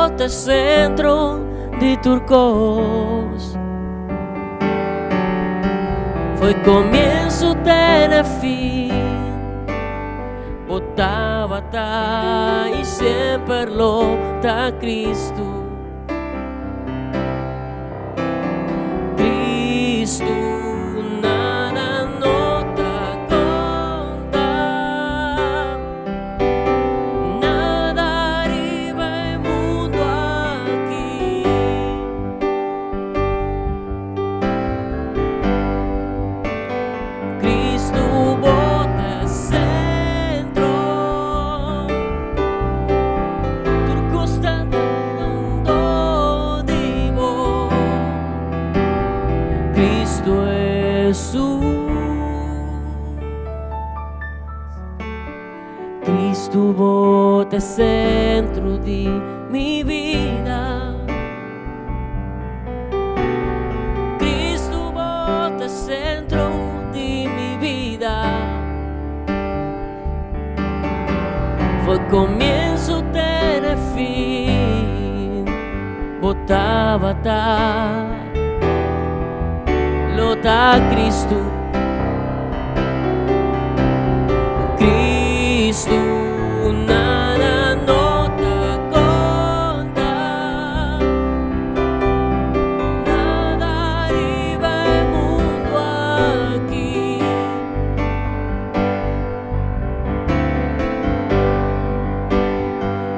bo ta centro di tur cos. Foi comienzo te na fin, bo tabata y semper lo ta Cristo. Cristo, nada no ta conta, nada riba e mundo aki. Cristo bo ta centro, tur cos ta rondo di bo. Cristo Jesus. Cristo bo ta centro di mi bida. Cristo bo ta centro di mi bida. Foi comienzo te na fin, bo tabata, lo ta Cristo. Cristo, nada no ta conta, nada riba e mundo aki.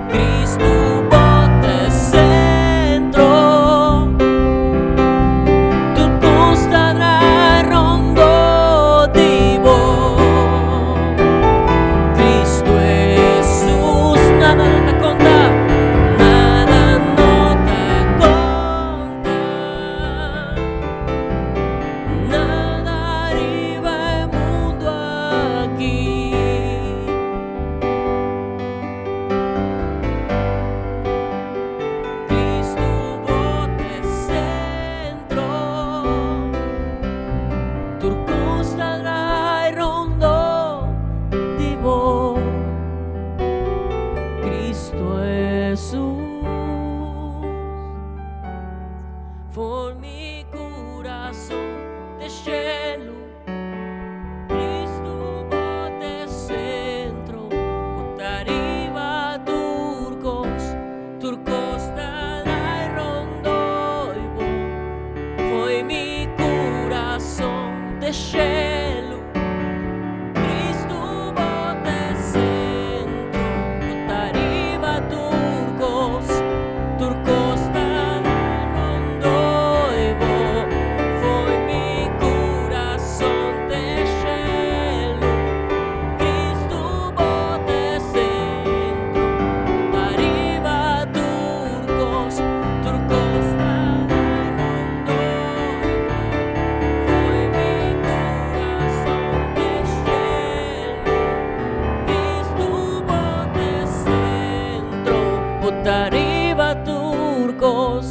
Cristo bo ta centro, tur cos ta draai rondo di bo. Cristo Jesus, nada no ta conta, nada no ta conta, nada riba e mundo aki. Cristo bo ta centro, tur cos ta draai rondo di bo. Cristo Jesus, for mi curason te cielo. Cristo bo ta centro, bo ta riba tur cos, tur cos ta draai rondo di bo. Foi mi curason te cielo. Cristo bo ta centro, bo ta riba tur cos, tur cos ta draai rondo di bo. Foi mi curason te cielo. Cristo bo ta centro, bo ta riba tur cos, tur cos ta draai rondo di bo. Foi mi curason te cielo. Cristo bo ta centro, bo ta riba tur cos,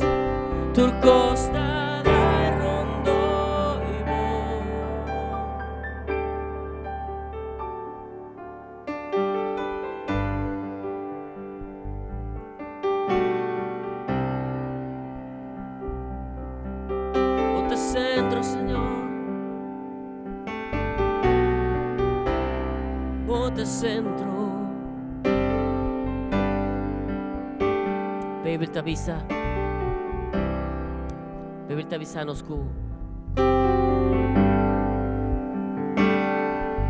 tur cos ta draai rondo di bo. Bo ta centro, Señor. Bo ta centro. Bijbel ta bisa. Bijbel ta bisa nos ku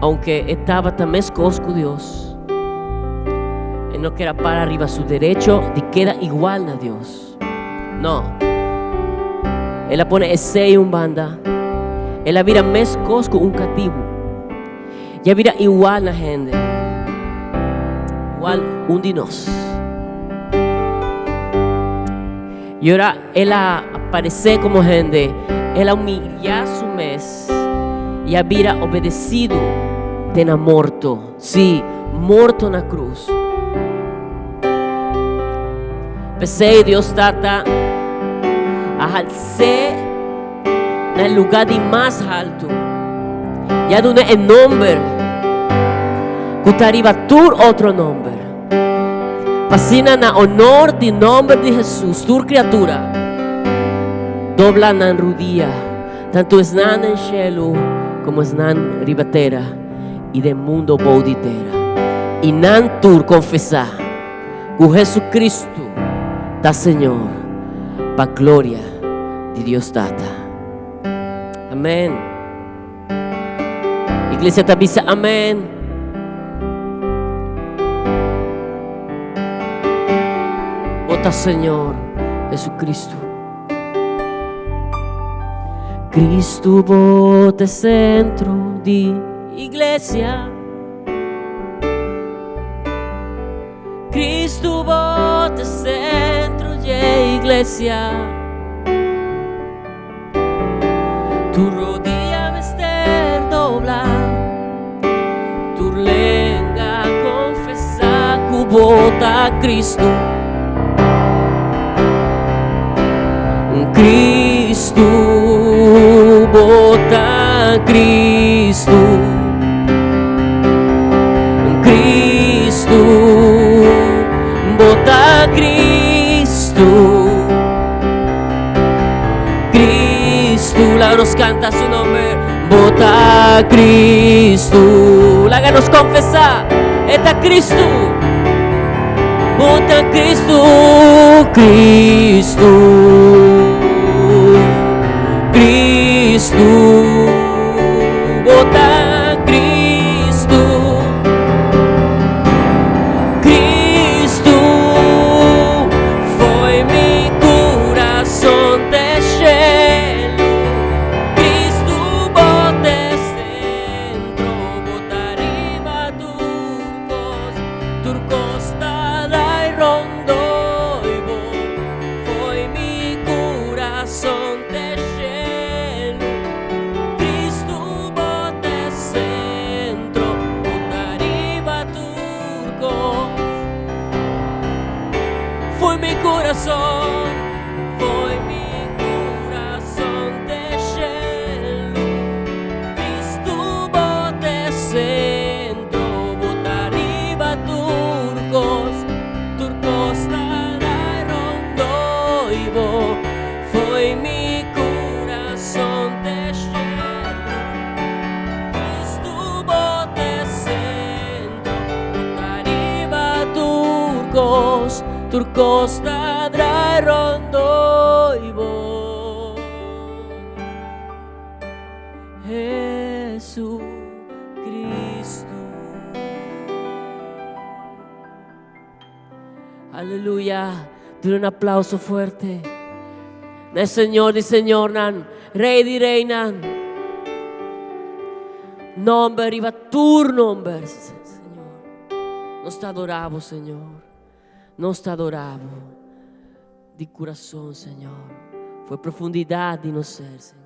aunke e tabata meskos ku Dios, e no kera para riba su derecho di keda igual na Dios. No. El a pone esei un banda. El a bira meskos ku un katibu. I a bira igual na hende. Igual un di nos. I ora el a aparesé komo hende, el a humiliá su mes i a bira obedesidu te na morto, sí, morto na krus. P'esei Dios Tata a hals'é na e lugá di mas haltu i a dun'é e nòmber ku ta riba tur otro nòmber. Pa asina na honor di nomber di Hesus tur criatura dobla nan rudia, tanto esnan den shelu como esnan riba tera y den mundo bou di tera, y nan tur confesa cu Jesucristo ta Señor, pa gloria di Dios Tata. Amen. Iglesia ta bisa amen. Bo ta Señor Jesucristo. Cristo bo ta centro di iglesia. Cristo bo ta centro di iglesia. Tur rodia mester dobla, tur lenga confesa cu bo ta Cristo. Cristo, bo ta Cristo. Cristo, bo ta Cristo. Cristo, laga nos canta su nomber, bo ta Cristo. Laga nos confesa, e ta Cristo. Bo ta Cristo, Cristo. Cristo, bo ta Cristo. Cristo, Foi mi curason te shelu, Cristo bo te centro, bo ta riba tur cos, tur cos ta dai rondoi bo. Foi mi curason te shelu, Cristo bo te centro, bo ta riba tur cos. Foi mi corazón, foi mi corazón te shelu, Cristo bo te centro, bo ta riba tur cos, tur cos ta dai rondoi bo. Foi mi corazón te shelu, Cristo bo te centro, bo ta riba tur cos, tur cos ta drai rondoi bo. Jesucristo. Aleluya. Duna un aplauso fuerte. Na e Señor di señornan, Rey di reynan. Nomber riba tur nomber, Señor. Nos ta adora Bo, Señor. Nos ta adora Bo di corazón, Señor. Foi profundidad di nos ser, Señor.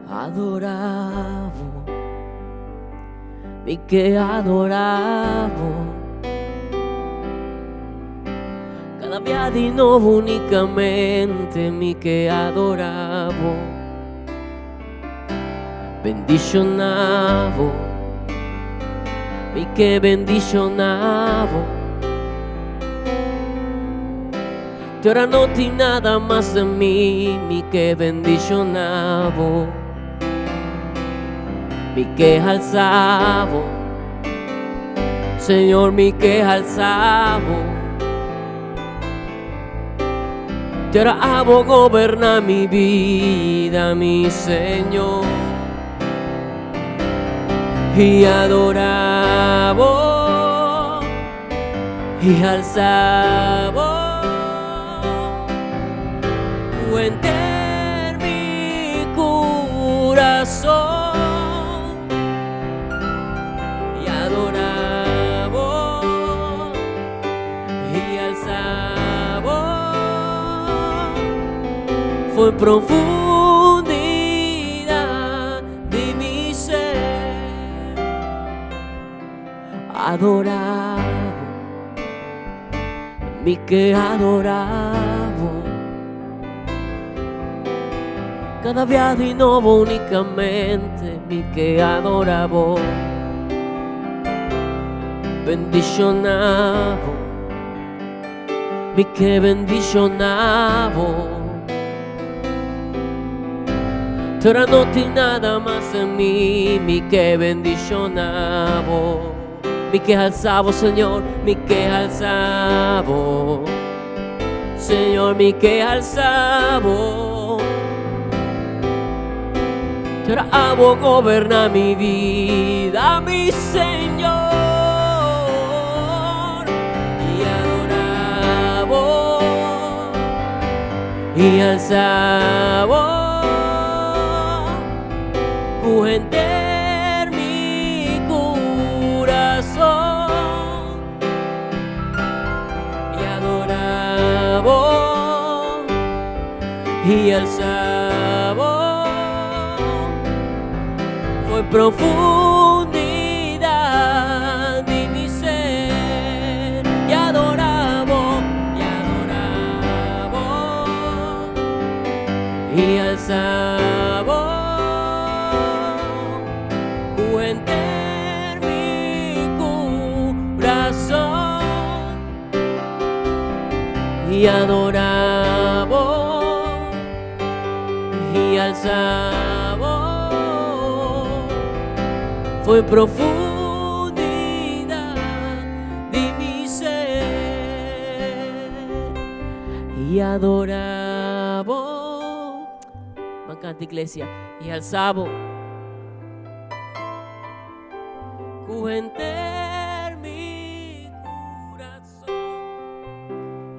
Adorabo, mi ke adorabo. Cada bia di nobo unicamente mi ke adorabo. Bendicionabo, mi ke bendicionabo. Te ora no tin nada mas den mi, mi ke bendicionabo. Mi ke halsabo, Señor, mi ke halsabo. Te ora abo goberna mi vida, mi Señor. Y adorabo y alzabo cu enter mi curazón y adorabo y alzabo fue profundidad di mi ser. Adorabo. Mi ke adorá Bo Kada bia di nobo únikamente mi ke adorá Bo Bendishoná Bo Mi ke bendishoná Bo Pero no tin nada mas den mi Mi ke bendishoná Bo Mi ke halsa Bo, Señor, mi ke halsa Bo. Señor, mi ke halsa Bo. Pero abo goberná mi bida, mi Señor. I adorá Bo, i halsa Bo. Ku henter mi kurason I adorá Bo i alsa Bo Foi profundidat di mi ser I adorá Bo i adorá Bo I alsa Bo ku henter mi kurason I adorá Bo i alsa Bo Foi profundidat di mi ser I adorá Bo. Ban kanta iglesia i alsa Bo. Ku henter mi kurason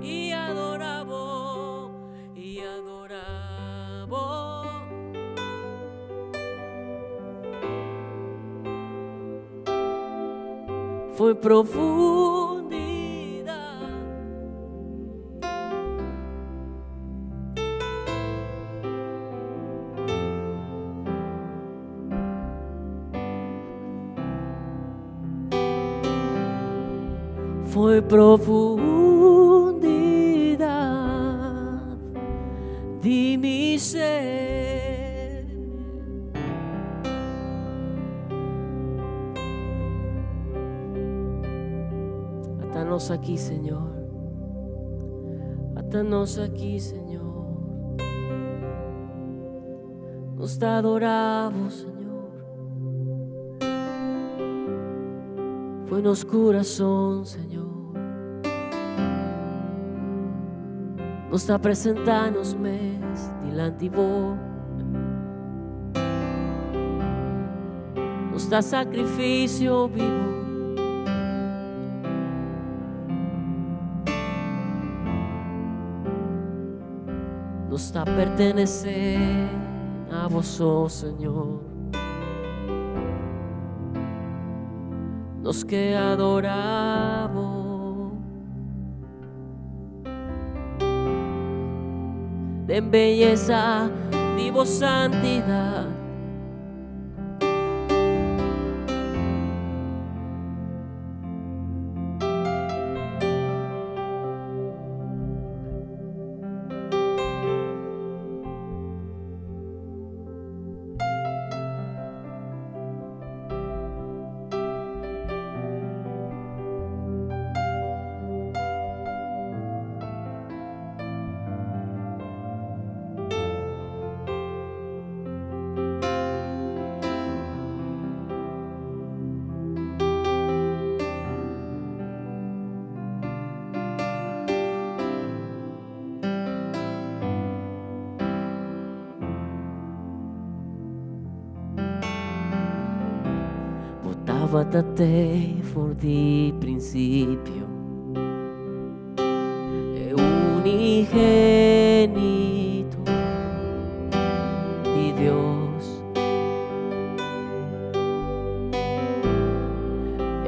i adorá Bo, i adorá Bo. Foi profundidad. Foi profundidad di mi ser. Ata nos aki, Señor. Ata nos aki, Señor. Nos ta adorá Bo, Señor. Foi nos kurason, Señor. Nos ta presentá nos mes dilanti Bo. Nos ta sakrifisio bibu. Nos ta pertenesé na Bo so, Señor. Nos ke adorá Bo. Den beyesa di Bo santidat. Bo tabata te for di prinsipio, e unigenito di Dios.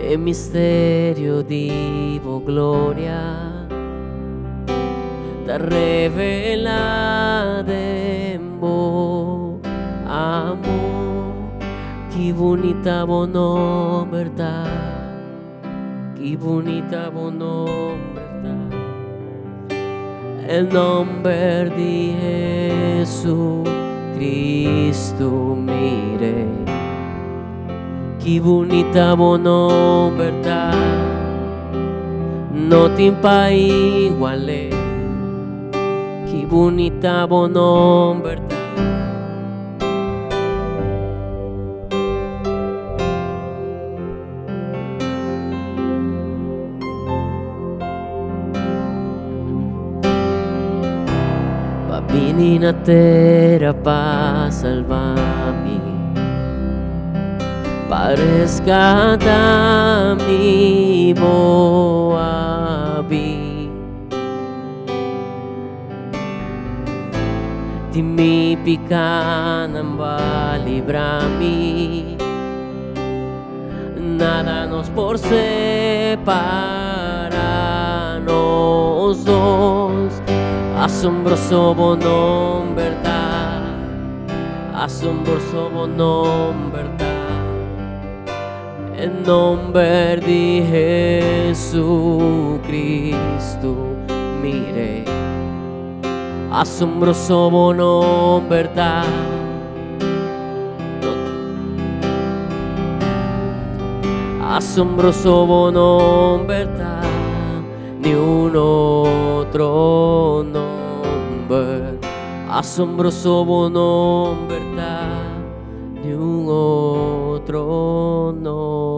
E misterio di bo gloria ta revelá den bo amor. Ki bunita bo nomber ta, ki bunita bo nomber ta. E nomber di Jesucristo mi Rey. Ki bunita bo nomber ta, no tin pa igual'é. Ki bunita bo nomber ta. Pa bini na tera pa salba mi, pa rescata mi bo a bin. Di mi picanan bo a libra mi. Nada nos por separa nos dos. Asombroso bo nomber ta, asombroso bo nomber ta. E nomber di Jesucristo mi Rey. Asombroso bo nomber ta. Asombroso bo nomber ta, ni un otro nomber. Asombroso bo nomber ta, ni un otro nomber.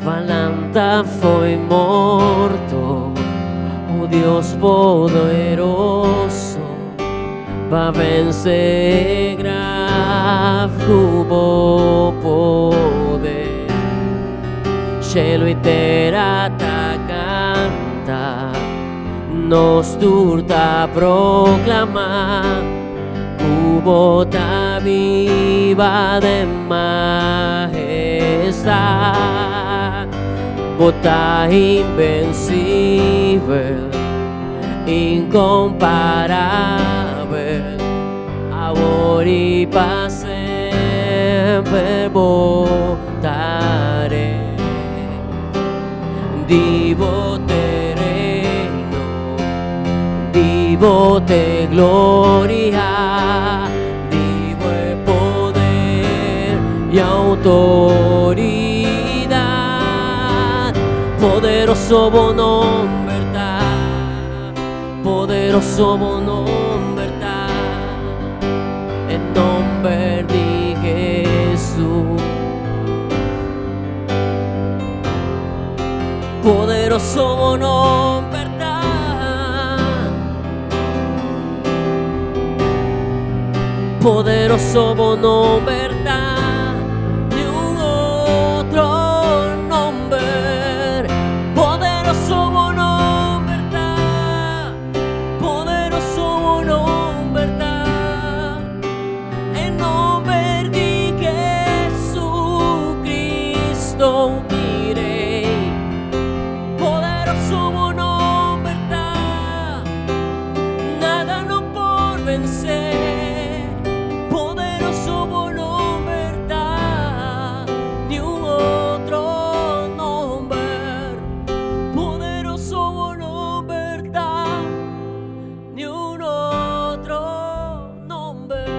B'a lanta fo'i morto, oh Dios poderoso, b'a vense graf ku bo poder. Shelu i tera ta kanta, nos tur ta proklamá ku bo ta biba den mahestad. Bo ta invencibel, incomparabel, awor i pa semper bo ta Rey. Di bo t'e reino, di bo t'e gloria, di bo e poder i autoridad. Poderoso bo nomber ta, poderoso bo nomber ta, e nomber di Jesus. Poderoso bo nomber ta. Poderoso bo nomber ta. Ni un otro nomber. Poderoso bo nomber ta. Poderoso bo nomber ta. E nomber di Jesucristo mi Rey. Poderoso bo nomber ta, nada no por vencer. Poderoso bo nomber ta, ni un otro nomber. Poderoso bo nomber ta, ni un otro nomber.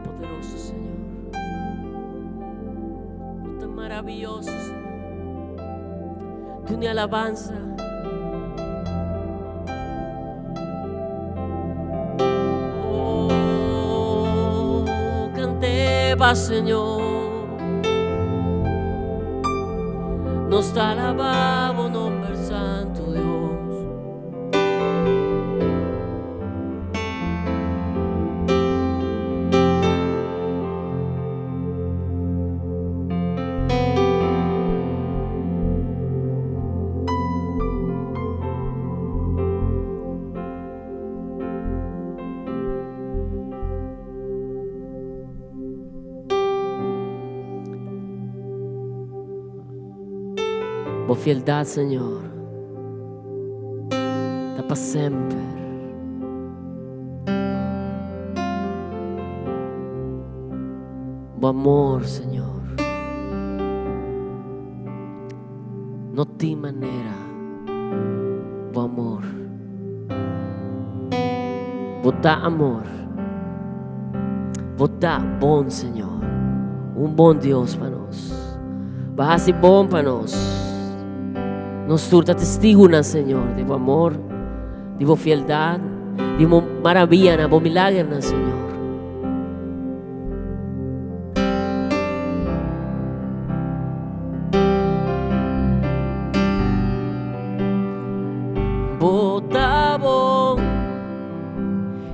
Bo ta poderoso, Señor. Bo ta maravilloso, Señor. Duna alabansa. Oh, cant'e pa Señor. Nos ta alabá bo nomber santo, Dios. Bo fieldat, Señor, ta pa semper. Bo amor, Señor, no tin manera. Bo amor. Bo ta amor. Bo ta bon, Señor. Un bon Dios pa nos. Bo a hasi bon pa nos. Nos tur ta testigunan, Señor, di bo amor, di bo fieldad, di bo maravianan, bo milagernan, Señor. Bo ta bon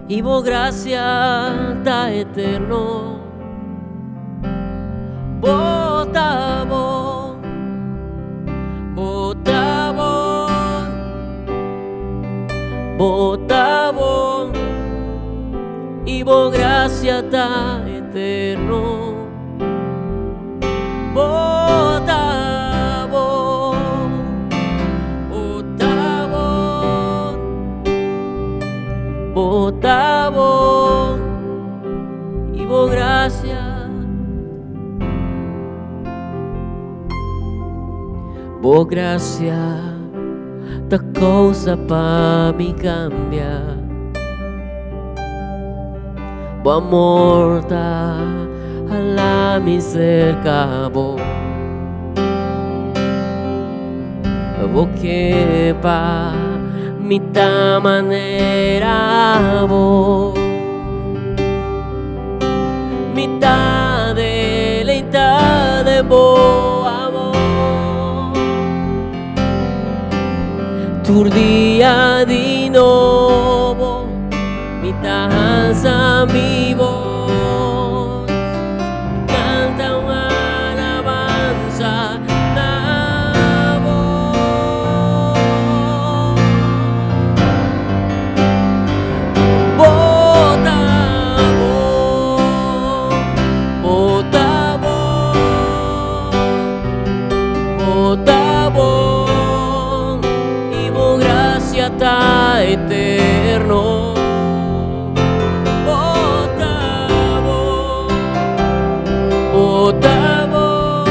y bo gracia ta eterno. Bo ta bon, bo ta bon, bo ta bon y bo gracia ta eterno. Bo ta bon, bo ta bon, bo ta bon y bo gracia. Bo gracia ta causa pa mi cambia. Bo amor ta hala mi cerca bo. Bo ke pa mi ta manera bo. Mi ta deleita den bo amor. Tur dia di nobo mi ta alza mi voz canta un alabanza na bo. Bo ta bon, bo ta bon, bo ta bon y bo gracia ta eterno. Bo ta bon, bo ta bon,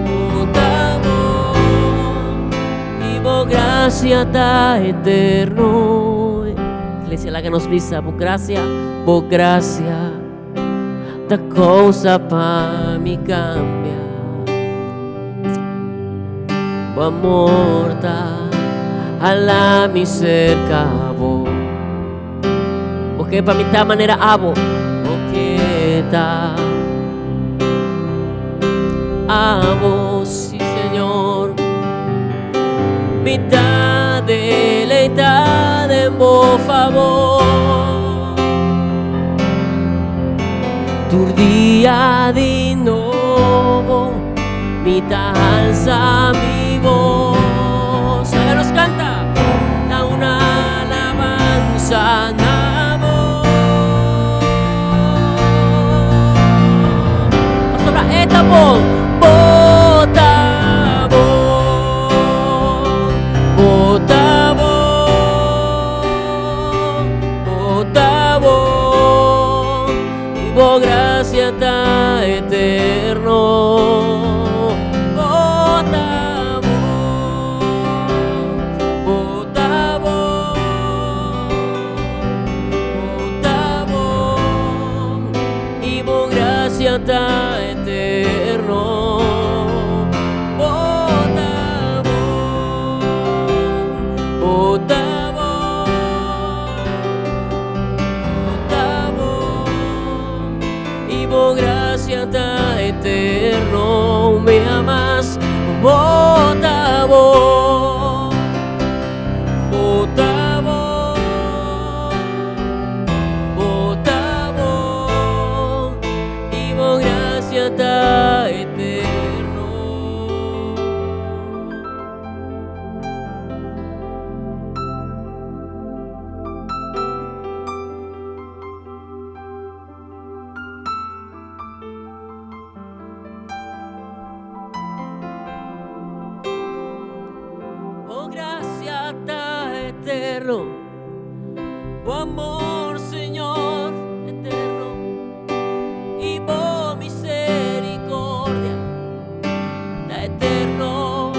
bo ta bon y bo gracia ta eterno. Iglesia, laga nos bisa, bo gracia, bo gracia ta causa pa mi cambia. Bo amor ta hala mi cerca bo. Bo ke pa mi ta manera abo. Bo ke ta abo, sí Señor. Mi ta deleita den bo favor. Tur dia di nobo mi ta alza mi voz. Laga nos canta. Ta un alabanza na bo. Pasobra e ta bon. Bo ta bon. Bo ta bon. Bo ta bon. Y bo gracia ta eterno. Bo ta bon. Bo ta bon. Bo ta bon. Y bo gracia ta eterno. Bo ta bon. Bo ta bon. Bo ta bon. Y bo gracia ta eterno. Un bia mas. Bo ta bon. Bo ta bon. Bo ta bon. Y bo gracia ta eterno. eterno. Bo amor, Señor, eterno. I bo misericordia ta eterno.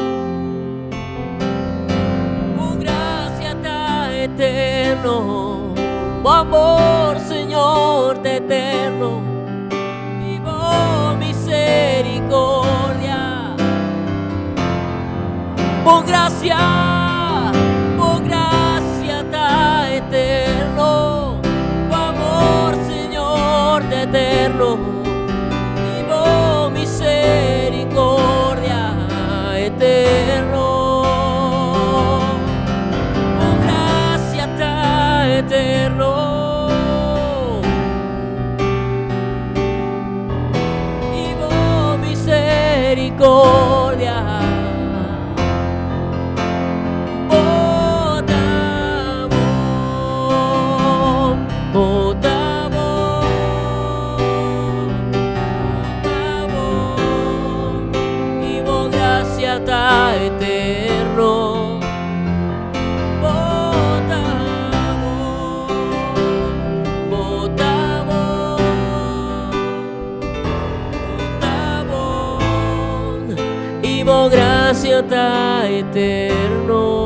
Bo gracia ta eterno. Bo amor, Señor, ta eterno. I bo misericordia. Bo gracia, bo gracia ta eterno. Bo amor, Señor, ta eterno. I bo misericordia eterno. Bo gracia ta eterno. I bo misericordia. Bo ta bon, bo ta bon, bo ta bon, i bo gracia ta eterno. Bo ta bon, bo ta bon, bo ta bon, i bo gracia ta eterno.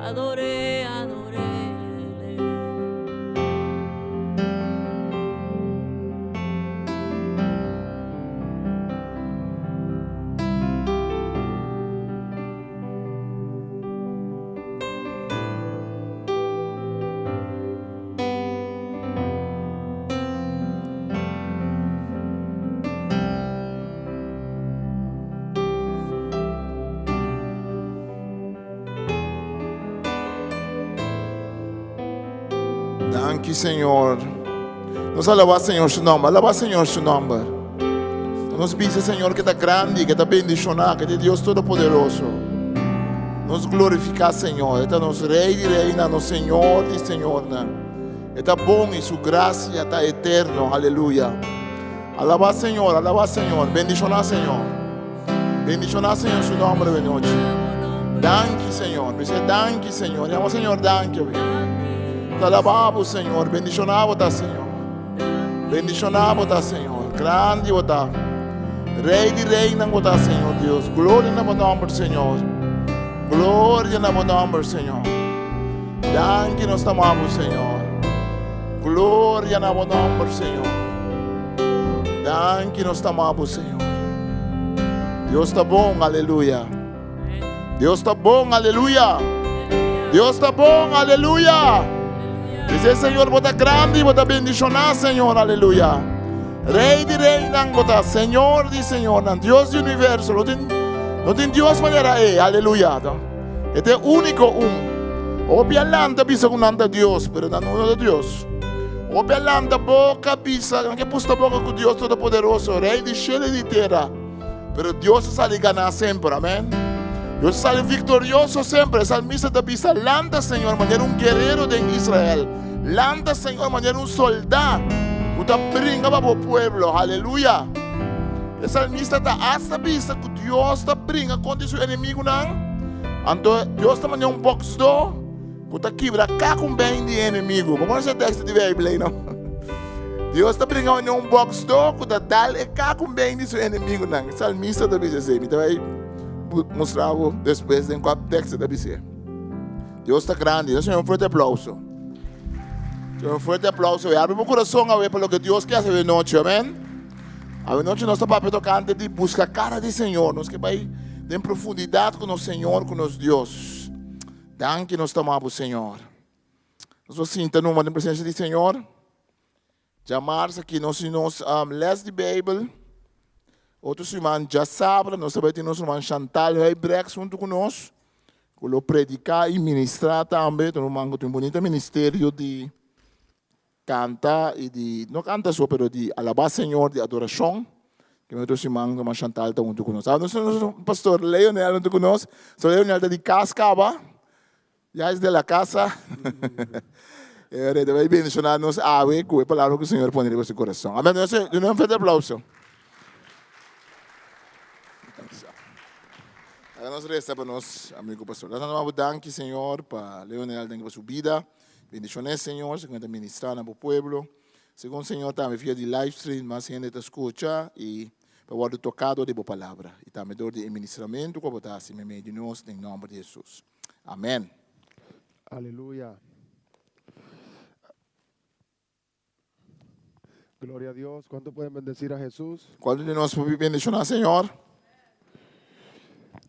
Ador'é, ador'é, le, le. Danki Señor. Nos alabá Señor su nomber. Alabá Señor su nomber. Nos bisa Señor que ta grandi, que ta bendicioná, que ta Dios Todopoderoso. Nos glorifica Señor. E ta nos Rey di Reina, nos Señor di Señornan. E ta bon y su gracia ta eterno. Aleluya. Alabá Señor, alabá Señor. Bendicioná Señor. Bendicioná Señor su nombre de noche. Danki Señor. Dice danki Señor. Llama Señor danki. Te alabamos Señor. Bendicioná ta Señor. Bendicioná ta Señor. Grandi ta. Rey di reinan ta Señor Dios. Gloria na bo nomber Señor. Gloria na bo nomber Señor. Danki nos ta amamos Señor. Gloria na bo nomber Señor. Danki nos ta amabo, Señor. Dios ta bon, aleluya. Dios ta bon, aleluya. Dios ta bon, aleluya. Dice Señor, bo ta grandi, bo ta bendicioná, Señor, aleluya. Rey di reinan, bo ta Señor di señornan, Dios di universo. No tin, no tin Dios manera e, aleluya. E ta e único un. Hopi a lanta bisa ku nan ta Dios, pero nan no ta Dios. Hopi a lanta boka bisa, nan ke pusta boka ku Dios Todopoderoso, Rei di shelu i di tera. Pero Dios a sali ganá semper, amèn. Dios a sali viktorioso semper. E salmista ta bisa, Lanta, Señor, manera un guerero den Israel. Lanta, Señor, manera un soldá ku ta bringa pa bo pueblo. Aleluya! E salmista ta asta bisa ku Dios ta bringa kontra su enemigunan. Anto Dios ta manera un bòksdó ku ta kibra kakumbein di e enemigu. Bo konosé e teksto di Beibel ei, no? Dios ta bringa manera un bòksdó ku ta dal e kakumbein di su enemigunan. E salmista ta bisa esei. Mi ta bai mustra bo despues den kua teksto ta bis'é. Dios ta grandi. Nos un fuerte aplauso. Un fuerte aplauso. Abri bo kurason awe pa loke Dios ke hasi awe nochi. Amen. Awenochi nos ta papia tokante di buska kara di Señor. Nos ke bai den profundidat ku nos Señor, ku nos Dios. Danki nos ta ama bo, Señor. Nos por sinta numa den presensia di Señor. Djamars aki nos tin nos um, les di Beibel. Otro siman djasabra nos ta bai tin nos ruman Chantal Huijbrechts huntu ku nos, ku lo prediká i ministrá tambe. Ta un ruman ku tin un bunita ministerio di Canta y di, no canta so, pero di alaba Señor, di adoracion. Ke otro siman Ruman Chantal ta hunto cu nos. Nos nos Pastor Leonel hunto cu nos. Pastor Leonel ta di cas caba. Ya es de la casa. E ta bai bendiciona nos awe cu e palabra cu Señor pone riba su corazon. Amen. Duna un fuerte aplauso. Laga nos reza pa nos amigo pastor. Laga nos danki Señor pa Leonel, danki pa su bida. Bendicione Señor, segun e ta ministra na bo pueblo. Segun Señor tambe via di live stream mas hende ta scucha y pa wordo toca door di bo palabra y tambe door di e ministramento cu bo ta haci meimei di nos den nomber di Jesus. Amen. Aleluya. Gloria a Dios. ¿Cuánto pueden bendecir a Jesús? Cuánto di nos por bendiciona Señor?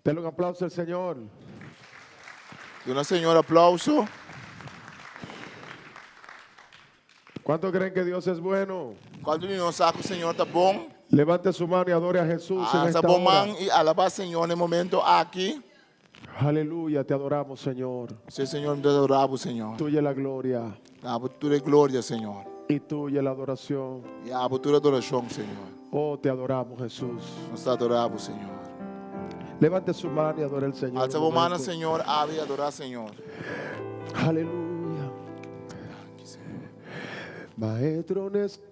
Denle un aplauso al Señor. Duna Señor aplauso. ¿Cuánto creen que Dios es bueno? Cuánto di nos sa cu Señor ta bon? Levante su mano y adore a Jesús en Alza esta bo hora. man y alaba Señor na e momento aki. Aleluya, te adoramos, Señor. Sí, Señor, mi ta adora bo, Señor. Tuya es la gloria. Abo tur e gloria, Señor. Y tuya es la adoración. Y abo tur adoracion, Señor. Oh, te adoramos, Jesús. Nos ta adora bo, Señor. Levante su mano y adore al Señor. Alza un bo mano, momento. Señor, abo y adora, Señor. Aleluya. Danki, Señor. Maestro, necesito.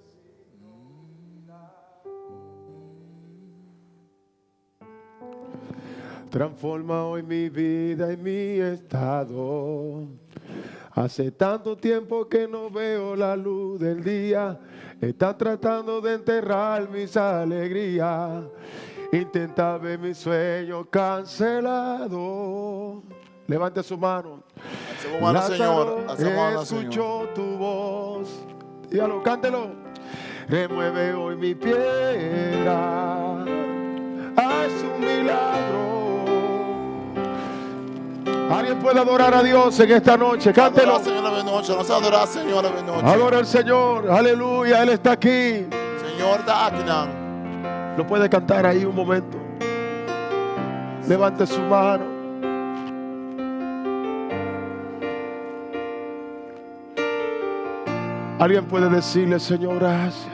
Transforma hoy mi vida y mi estado. Hace tanto tiempo que no veo la luz del día. Están tratando de enterrar mis alegrías. Intenta ver mi sueño cancelado. Levante su mano. Alza bo mano, Señor. Alza bo mano, Señor. Escuchó tu voz. Dígalo, cántelo. Remueve hoy mi piedra. Haz un milagro. Alguien puede adorar a Dios en esta noche. Cántelo. Adora, Señor, la noche. Nos adora, Señor, la noche. Adora al Señor. Aleluya. Él está aquí. Señor ta akinan. Lo puede cantar ahí un momento. Levante su mano. Alguien puede decirle, Señor, gracias.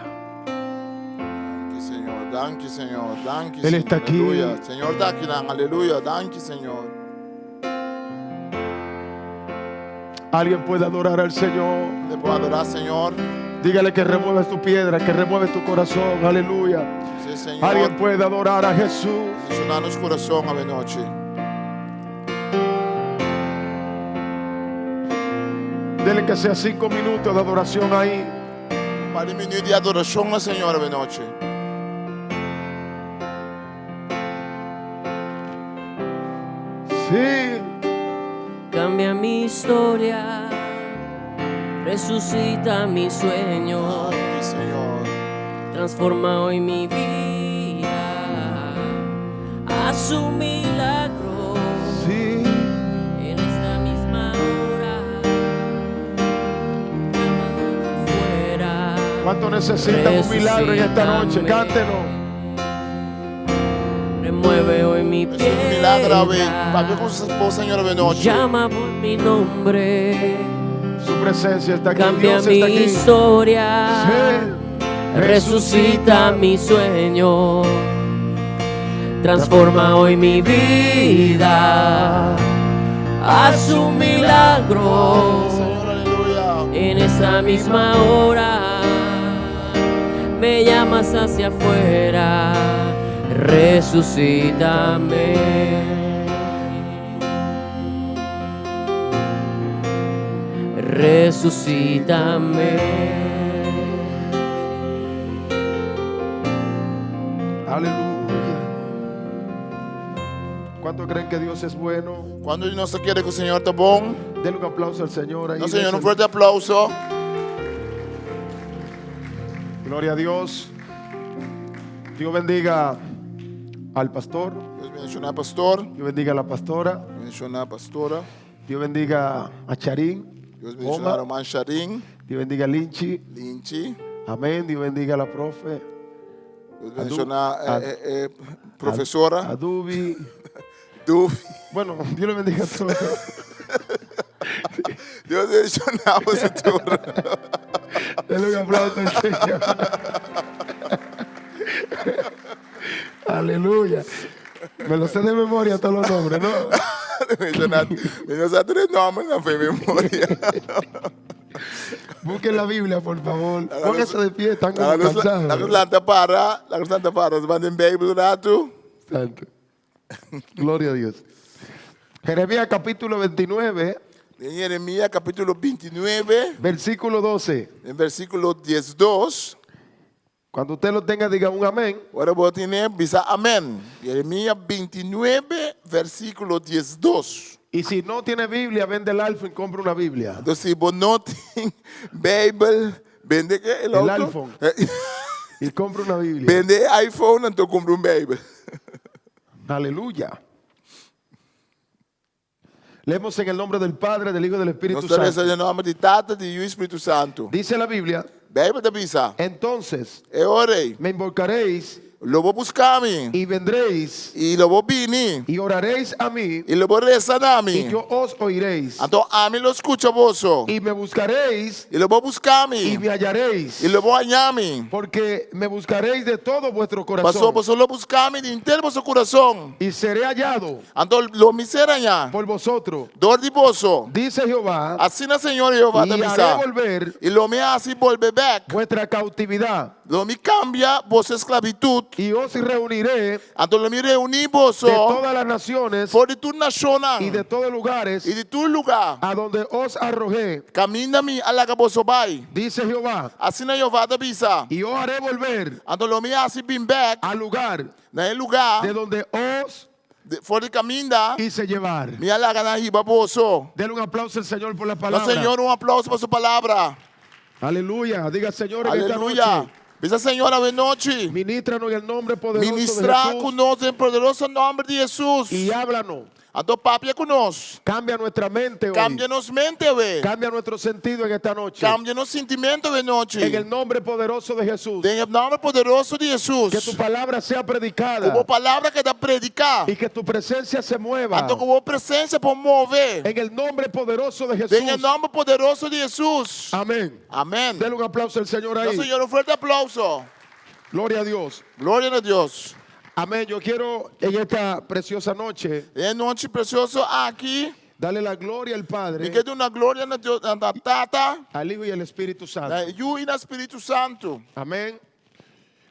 Danki, Señor. Danki, Señor. Danki, Él está Señor. aquí. Aleluya. Señor ta akinan. Aleluya. Danki, Señor. Alguien puede adorar al Señor. Le puedo adorar, Señor. Dígale que remueve tu piedra, que remueve tu corazón. Aleluya. Sí, Señor. Alguien puede adorar a Jesús. Bendiciona nos corazón awe noche. Dele que sea cinco minutos de adoración ahí. Un par di minuut di adoracion na Señor awe noche. Sí. Cambia mi historia, resucita mi sueño, Danki, Señor. transforma hoy mi vida, haz un milagro Sí. en esta misma hora. Llama fuera. ¿Cuánto necesitan un milagro en esta noche? Resucítame. Cántelo. Remueve hoy mi Es un milagro awe. piedra. Papia cu bo Señor awe noche. Llama por mi nombre. Su presencia está aquí. Cambia Dios mi está aquí. historia. Sí. Resucita mi sueño. Transforma hoy mi vida. Haz un milagro. Señor, aleluya. En esa misma hora me llamas hacia afuera. Resucítame. Resucítame. Aleluya. ¿Cuánto creen que Dios es bueno? Cuanto di nos ta kere cu Señor ta bon? Denle un aplauso al Señor ahí. No, Señor, un Déselo. fuerte aplauso. Gloria a Dios. Dios bendiga al pastor. Dios bendiciona pastor. Dios bendiga a la pastora. Bendiciona pastora. Dios bendiga a Charín. Dios bendiciona Oma. Roman Charín. Dios bendiga a Linchi. Linchi. Amén. Dios bendiga a la profe. Dios bendiciona a- eh, eh, profesora. A Dubi. Dubi. Bueno, Dios le bendiga a todos. Dios bendiciona boso tur. Denle un aplauso al Señor. Aleluya. Me lo sé de memoria todos los nombres, ¿no? Mi no sa tur e nomber na fe memoria. Busquen la Biblia, por favor. Póngase de pie, están como cansados. Laga nos lanta para, laga nos lanta para. Nos ban den Bijbel un ratu. Santo. Gloria a Dios. Jeremías capítulo 29, Den Jeremia capítulo 29, versículo 12. den versículo 12. Cuando usted lo tenga, diga un amén. Ora bo tin'é, bisa amèn. Jeremia 29, versíkulo 12. Y si no tiene Biblia, vende el iPhone y compra una Biblia. Anto si bo no tin Bijbel, bende ke el El auto? iPhone. Y compra una Biblia. Bende e iPhone anto kumpra un Bijbel. Aleluya. Leemos en el nombre del Padre, del Hijo y del Espíritu Nos ta resa Santo. den nòmber di Tata, di Yu i Spiritu Santu. Dice la Biblia, Bijbel ta bisa, entonces E ora ei, me invocaréis lo bo buska mi, y vendréis i lo bo bini, y oraréis a mí i lo bo resa na mi. y yo os oiréis. Anto ami lo skucha boso, Y me buscaréis i lo bo buska y mi, me hallaréis. i lo bo haña mi. Porque me buscaréis de todo vuestro Paso corazón boso lo buska mi di henter boso kurason. y seré hallado Anto lo mi ser hañá por vosotros. dor di boso. Dice Jehová, Asina Señor Jehová ta y haré bisa. volver I lo mi hasi bolbe bèk. vuestra cautividad Lo mi kambia boso esklabitut. y os reuniré Anto lo mi reuní boso de todas las naciones for di tur nashonnan y de todos lugares i di tur lugá a donde os arrojé, kaminda mi a laga boso bai. dice Jehová, Asina Jehová ta bisa. y os haré volver Anto lo mi hasi bin bèk al lugar na e lugá de donde os for di kaminda hice llevar. mi a laga nan hiba boso. Denle un aplauso al Señor por la Da palabra. Señor un aplauso pa su palabra. Aleluya. Diga, Señor, en esta Aleluya. noche, Bisa Señor awe nochi. Ministranos en el nombre poderoso de Ministrá Jesús. ku nos den poderoso nòmber di Hesus. Y háblanos. Anto papia ku nos. Cambia nuestra mente hoy. Kambia nos mente awe. Cambia nuestro sentido en esta noche. Kambia nos sintimentu awe nochi. En el nombre poderoso de Jesús. Den e nòmber poderoso di Hesus. Que tu palabra sea predicada. Ku bo palabra keda prediká. Y que tu presencia se mueva. Anto ku bo presensia por move. En el nombre poderoso de Jesús. Den e nòmber poderoso di Hesus. Amén. Amèn. Denle un aplauso al Señor Da ahí. Señor un fuerte aplauso. Gloria a Dios. Gloria na Dios. Amén. Yo quiero en esta preciosa noche Den e nochi presioso aki, darle la gloria al Padre, mi ke duna gloria na Dios, na Tata, al Hijo y al Espíritu Santo. na Yu i na Spiritu Santu. Amén.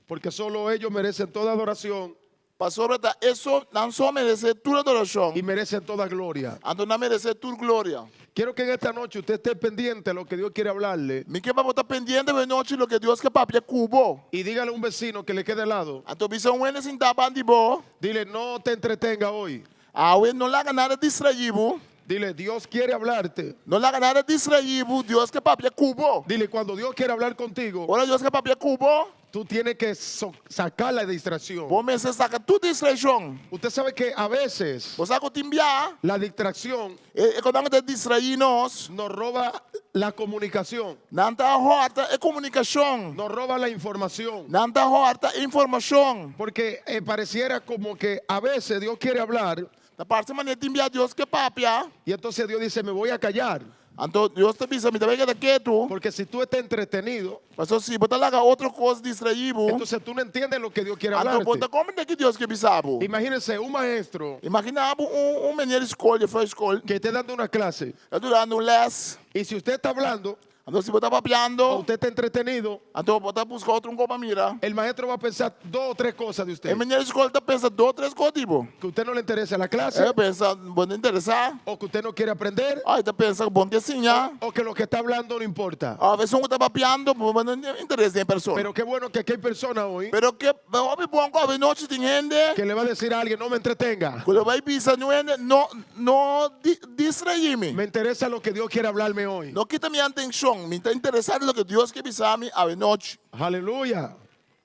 Porque solo ellos merecen toda adoración. Pasobra ta eso nan so meresé tur adorashon. Y merecen toda gloria. Anto nan meresé tur gloria. Quiero que en esta noche usted esté pendiente de lo que Dios quiere hablarle. Mi ke pa bo ta pendiente awe nochi loke Dios ke papia ku bo. Y dígale a un vecino que le quede al lado. Anto bisa un hende sintá banda di bo. Dile, no te entretenga hoy. Awe no laga nada distraí bo. Dile, Dios quiere hablarte. No laga nada distraí bo, Dios ke papia ku bo. Dile, cuando Dios quiere hablar contigo, Ora Dios ke papia ku bo, tú tienes que sacar la distracción. Bo mester saka tur distraishon. Usted sabe que a veces Bo sa ku tin bia, la distracción e kosnan ku ta distraí nos, nos roba la comunicación, nan ta hòrta e komunikashon, nos roba la información. nan ta hòrta e informashon. Porque eh, pareciera como que a veces Dios quiere hablar Ta parse manera tin bia Dios ke papia. y entonces Dios dice, me voy a callar. Anto Dios ta bisa, mi ta bai keda ketu. Porque si tú estás entretenido, Pasobra si bo ta laga otro kos distraí bo, entonces tú no entiendes lo que Dios quiere anto bo hablarte. ta komprendé ki Dios ke bisa bo. Imagínense un maestro Imaginá bo un un meneer di skol, juffrouw di skol, que esté dando una clase ta durando un lès. y si usted está hablando, Anto si bo ta o papiando, usted está entretenido, anto bo ta buska otro un kos pa mira. el maestro va a pensar dos o tres cosas de usted. E meneer di skol ta pensa dos o tres kos di bo. Que a usted no le interesa la clase, E ta pensa, bo no interesá. o que usted no quiere aprender, Òf e ta pensa ku bo no ke siña. o que lo que está hablando no importa. Òf esun ku ta papiando, bo no interes den e persona. Pero qué bueno que aquí hay personas hoy Pero ke hopi bon ku avenochi tin hende que le va a decir a alguien, no me entretenga. ku lo bai bisa nu hende, no, no distraí mi. Me interesa lo que Dios quiere hablarme hoy. No kita mi atenshon. Mi ta interesá den loke Dios ke bisa mi avenochi. Aleluya.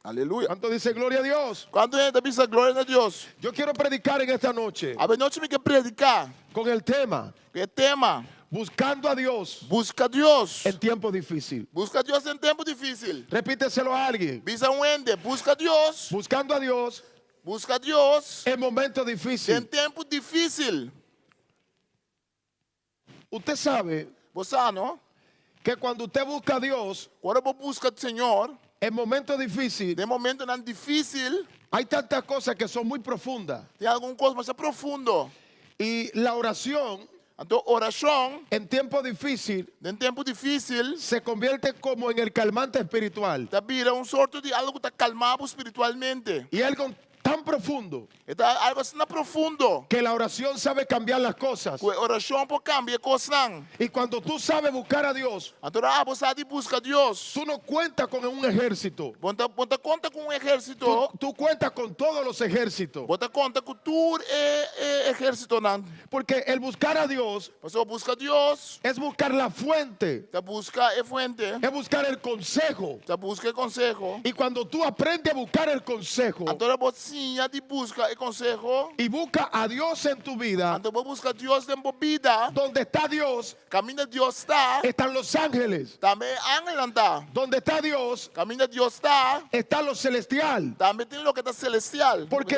Aleluya. ¿Cuánto dice gloria a Dios? Kuantu hende ta bisa gloria na Dios? Yo quiero predicar en esta noche Avenochi mi ke prediká con el tema ku e tema Buscando a Dios Buska Dios. en tiempo difícil. Buska Dios den tempu difísil. Repíteselo a alguien. Bisa un hende, buska Dios. Buscando a Dios Buska Dios en momento difícil. den tempu difísil. Usted sabe Bo sa, no? que cuando usted busca a Dios Ora bo buska Señor en momento difícil, den momentonan difísil, hay tantas cosas que son muy profundas. tin algun kos masha profundo. Y la oración. Anto orashon. En tiempo difícil. Den tempu difísil. Se convierte como en el calmante espiritual. Ta bira un sorto di algu ku ta kalmá bo spiritualmente. Y algo tan profundo. E ta algu asina profundo. Que la oración sabe cambiar las cosas. Ku e orashon por kambia e kosnan. Y cuando tú sabes buscar a Dios. Anto ora abo sa di buska Dios. Tú no cuentas con un ejército. Bo ta bo ta konta ku un ehérsito. Tú cuentas con todos los ejércitos. Bo ta konta ku tur e e ehérsitonan. Porque el buscar a Dios. Pasobra buska Dios. Es buscar la fuente. Ta buska e fuente. Es buscar el consejo. Ta buska e konseho. Y cuando tú aprendes a buscar el consejo. Anto ora bo siña di buska e konseho. Y busca a Dios en tu vida. Anto bo buska Dios den bo bida. Donde está Dios. Kaminda Dios ta. Están los ángeles. Tambe e angelnan ta. Donde está Dios. Kaminda Dios ta. Está lo celestial. Tambe tin loke ta celestial. Porque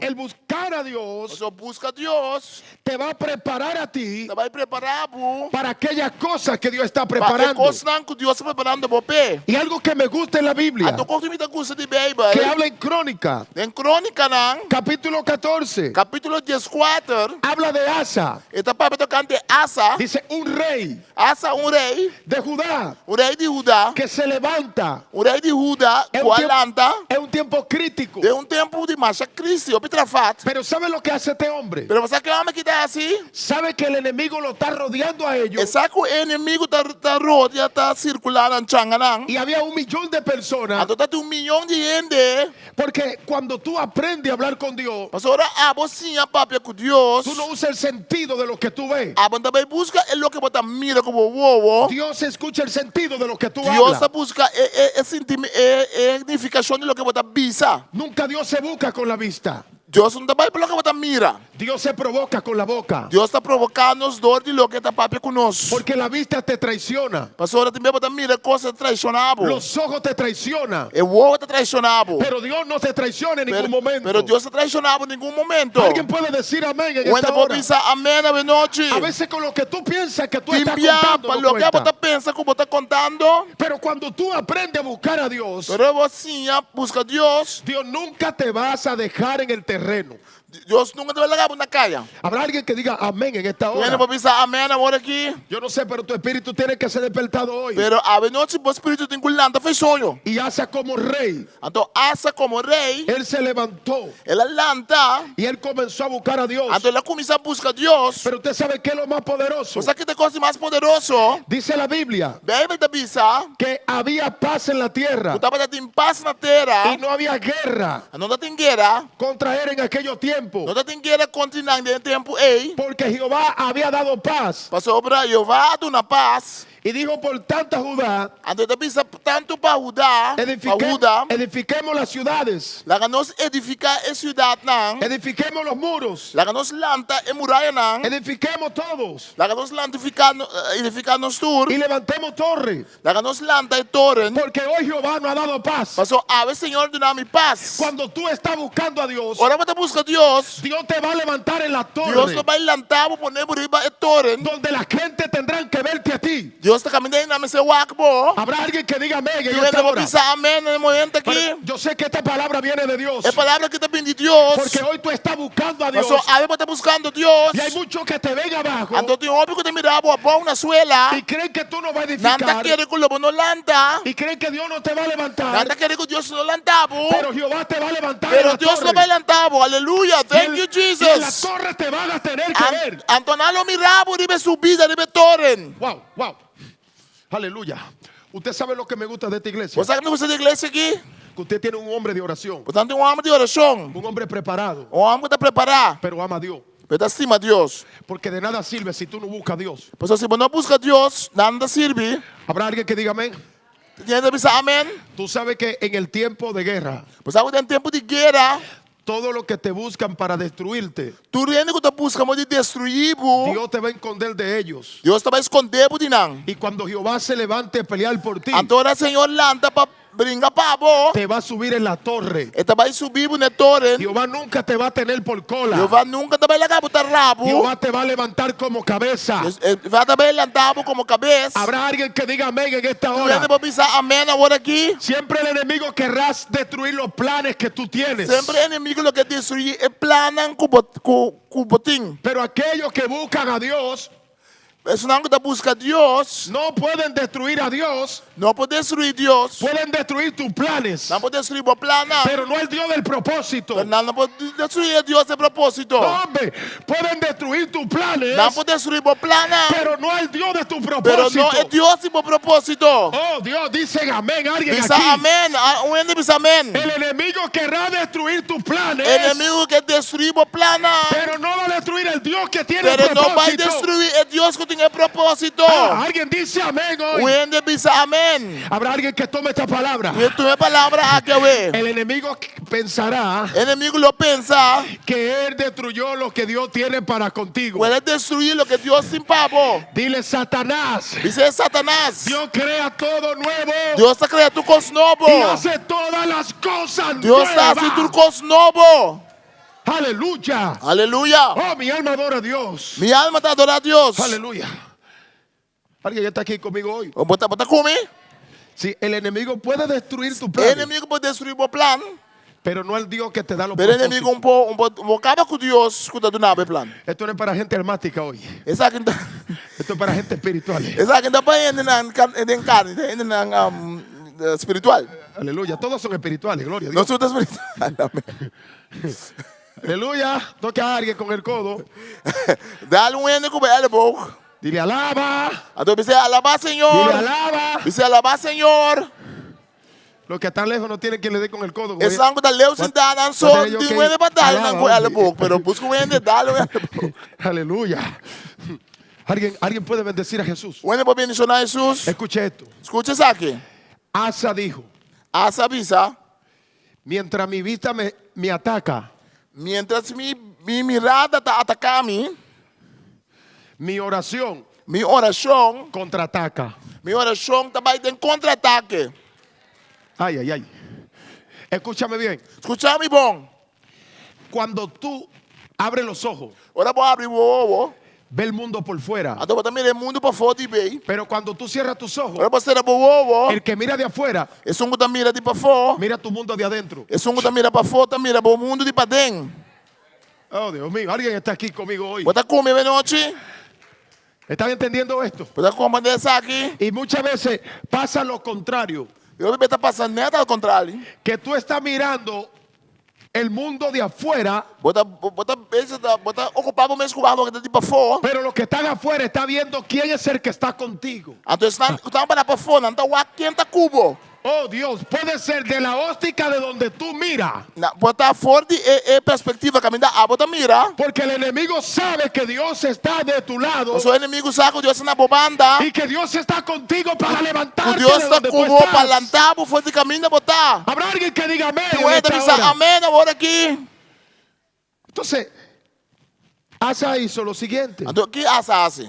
el buscar a Dios. Pasobra buska Dios. Te va a preparar a ti. Ta bai prepará bo. Para aquellas cosas que Dios está Pa e preparando. kosnan ku Dios ta preparando bo p'e. Y algo que me gusta en la Biblia. Anto kos ku mi ta gusta di Beibel. Que habla en Crónica. Den Krónikanan. Capítulo 14. Kapítulo dieskuater. Habla de Asa. E ta papia tokante Asa. Dice un rey. Asa un rey. De Judá. Un rey di Huda. Que se levanta. Un rey di Huda ku a lanta. En un tiempo crítico. Den un tempu di masha krisi, hopi trafat. Pero sabe lo que hace este hombre? Pero bo sa ke hòmber aki ta hasi? Sabe que el enemigo lo ta rodeando a ellos. E sa ku e enemigu ta ta rodia, ta sirkulá nan, changa nan. Y había un millón de personas. Anto ta tin un miyon di hende. Porque cuando tú aprendes a hablar con Dios. Pasobra ora abo siña papia ku Dios. Tú no usas el sentido de lo que tú ves. Abo no ta bai buska e loke bo ta mira ku bo wowo. Dios escucha el sentido de lo que tú Dios hablas. ta buska e e e sintimi e e nifikashon di loke bo ta bisa. Nunca Dios se busca con la vista. Dios no ta bai pa loke bo ta mira. Dios se provoca con la boca. Dios ta provoká nos dor di loke e ta papia ku nos. Porque la vista te traiciona. Pasobra tin bes bo ta mira kos ta traishoná bo. Los ojos te traiciona. E wowo ta traishoná bo. Pero Dios no te traiciona en Pero, ningún momento. pero Dios ta traishoná bo ningun momento. Alguien puede decir amén en Un esta hende por hora. bisa amén awenochi. A veces con lo que tú piensas que tú Tin estás bia contando pa no loke bo cuenta. ta pensa ku bo ta kontando. Pero cuando tú aprendes a buscar a Dios. Pero bo siña buska Dios. Dios nunca te vas a dejar en el terreno. Dios nunca te va a laga bo na kaya. Habrá alguien que diga amén en esta Tin hora. hende por bisa amén awor aki. Yo no sé, pero tu espíritu tiene que ser despertado hoy. Pero awenochi bo spiritu tin ku lanta for e soño. Y Asa como rey. Anto Asa como rey. Él se levantó. El a lanta. Y él comenzó a buscar a Dios. Anto el a kuminsá buska Dios. Pero usted sabe qué es lo más poderoso. Bo sa ki ta e kos di mas poderoso? Dice la Biblia. Beibel ta bisa. Que había paz en la tierra. Ku tabata tin pas na tera. Y no había guerra. No ta tin guera. Contra él en aquellos tiempos. No ta tin guera kontra nan den e tempu ei. Porque Jehová había dado paz. Pasobra Jehová a duna pas. Y dijo por tanto a Judá. Anto e ta bisa tantu pa Judá, pa Huda. Edifiquemos las ciudades. Laga nos edifiká e siudatnan. Edifiquemos los muros. Laga nos lanta e murayanan. Edifiquemos todos. Laga nos lantifiká, edifiká nos tur. Y levantemos torre. Laga nos lanta e toren. Porque hoy Jehová nos ha dado paz. Pasobra awe Señor duna mi pas. Cuando tú estás buscando a Dios. Ora bo ta buska Dios. Dios te va a levantar en la torre. Dios lo bai lanta bo pone bo riba e toren. Donde la gente tendrán que verte a ti. Dios ta caminda y nan mester wak bo. Habrá alguien que diga amén en Tin esta hende por hora. bisa amén na e momento aki. Pero yo sé que esta palabra viene de Dios. E palabra aki ta bin di Dios. Porque hoy tú estás buscando a Dios. Paso awe bo ta buscando Dios. Y hay muchos que te ven abajo. Anto tin hopi ku ta mira bo abou na suela. Y creen que tú no vas a Nan ta edificar. kere ku lo bo no lanta. Y creen que Dios no te va a levantar. Nan ta kere ku Dios no lanta bo. Pero Jehová te va a levantar en Pero la Dios lo torre. bai lanta bo. Aleluya. Y Thank en- you, y en la Jesus. torre te van a tener que ver. Anto nan lo mira bo riba e subida, riba e toren. Wow, wow. Aleluya. Usted sabe lo que me gusta de esta iglesia. Bo sa ke mi gusta di e iglesia aki? Que usted tiene un hombre de oración. Bo tin un hòmber di orashon. Un hombre preparado. Un hòmber ku ta prepará. Pero ama a Dios. Pero ta stima Dios. Porque de nada sirve si tú no buscas a Dios. Pasobra si bo no buska Dios, nada no ta sirbi. Habrá alguien que diga amén. Tin hende ta bisa amèn. Tú sabes que en el tiempo de guerra. Bo sa ku den tempu di guera. Todo lo que te buscan para destruirte. Tur hende ku ta buska mo di destruí bo. Dios te va a esconder de ellos. Dios ta bai skondé bo di nan. Y cuando Jehová se levante a pelear por ti. Anto ora Señor lanta pa. bringa pa bo. Te va a subir en la torre. E ta bai subi bo na e toren. Jehová nunca te va a tener por cola. Jehová nunka ta bai laga bo ta rabu. Jehová te va a levantar como cabeza. Jehová ta bai lanta bo komo kabes. Habrá alguien que diga amén en esta Tur hora. hende por bisa amèn awor aki? Siempre el enemigo querrá destruir los planes que tú tienes. Semper e enemigo lo ke destruí e plannan ku bo ku ku bo tin. Pero aquellos que buscan a Dios Esunnan ku ta buska Dios. No pueden destruir a Dios. No por destruí Dios. Pueden destruir tus planes. Nan por destruí bo plannan. Pero no el Dios del propósito. Pero nan no por destruí e Dios di propósito. No, hombre, pueden destruir tus planes. Nan por destruí bo plannan. Pero no el Dios de tu Pero propósito. no e Dios di bo propósito. Oh, Dios, dicen amén alguien Bisa aquí. amèn. Un hende bisa amèn. El enemigo querrá destruir tus planes. Enemigo ke destruí bo plannan. Pero no va a destruir el Dios que tiene Pero no bai propósito. destruí e Dios ku tin e propósito. Ah, alguien dice amén hoy. Un hende bisa amèn. Habrá alguien que tome esta palabra. Ku tuma e palabra aki awe. El enemigo pensará Enemigo lo pensa que él destruyó lo que Dios tiene para contigo. ku el a destruí loke Dios tin pa bo. Dile Satanás. Bisa e Satanas. Dios crea todo nuevo. Dios ta krea tur kos nobo. Y hace todas las cosas Dios ta hasi nuevas. tur kos nobo. Aleluya. Aleluya. Oh, mi alma adora a Dios. Mi alma ta adorá Dios. Aleluya. Alguien está aquí conmigo hoy. Bo ta, bo ta ku mi? Si el enemigo puede destruir tu E plan, enemigo por destruí bo plan, pero no el Dios que te da los pero e enemigo propósitos. un por, un por, un por kaba ku Dios ku ta duna bo e plan. Esto no es para gente almática hoy. Esaki no ta, Esto es para gente espiritual. esaki no ta pa hendenan den karni, ta hendenan um, spiritual. Aleluya. Todos son espirituales, gloria a Nos Dios. tur ta spiritual. Amén. Aleluya. Toca a alguien con el codo. Dal un hende ku bo elleboog. Dile alaba. Anto bis'é alabá Señor. Dile alaba. Bis'é alabá Señor. Los que están lejos no tienen quien le dé con el codo. Esnan ku ta leu sintá nan so tin un hende pa dal nan ku elleboog, pero buska un hende dal un elleboog. Aleluya. Alguien, alguien puede bendecir a Jesús. Un hende por bendishoná Hesus. Escuche esto. Skucha esaki. Asa dijo. Asa bisa. Mientras mi vista me, me ataca. Mientras mi, mi mirada ta ataká mi. Mi oración. Mi orashon. Contraataca. Mi orashon ta bai den contraatake. Ay, ay, ay. Escúchame bien. Skucha mi bon. Cuando tú abres los ojos. Ora bo abri bo wowo. Ve el mundo por fuera. Anto bo ta mira e mundu pafó di bei. Pero cuando tú cierras tus ojos. Ora bo sera bo wowo. El que mira de afuera. Esun ku ta mira di pafó. Mira tu mundo de adentro. Esun ku ta mira pafó ta mira bo mundu di paden. Oh, Dios mío, alguien está aquí conmigo hoy. Bo ta ku mi awe nochi? ¿Están entendiendo esto? Bo ta komprendé esaki? Y muchas veces pasa lo contrario. I hopi bes ta pasa nèt al kontrario. Que tú estás mirando el mundo de afuera. Bo ta, bo ta bezig ta, bo ta okupá bo mes ku wak loke ta di pafó. Pero los que están afuera está viendo quién es el que está contigo. Anto esnan ku ta para pafó, nan ta wak ken ta ku bo. Oh Dios, puede ser de la óptica de donde tú mira. Na, por ta for di e, e perspectiva caminda abo ta mira. Porque el enemigo sabe que Dios está de tu lado. Pasobra e enemigo sa cu Dios ta na bo banda. Y que Dios está contigo para levantarte Cu Dios de ta donde cu tú bo pa estás. lanta bo for di caminda bo ta. Habrá alguien que diga amén Tin en un hende ta esta bisa hora. amén awor aki. Entonces, Asa hizo lo siguiente. Anto, ki Asa haci?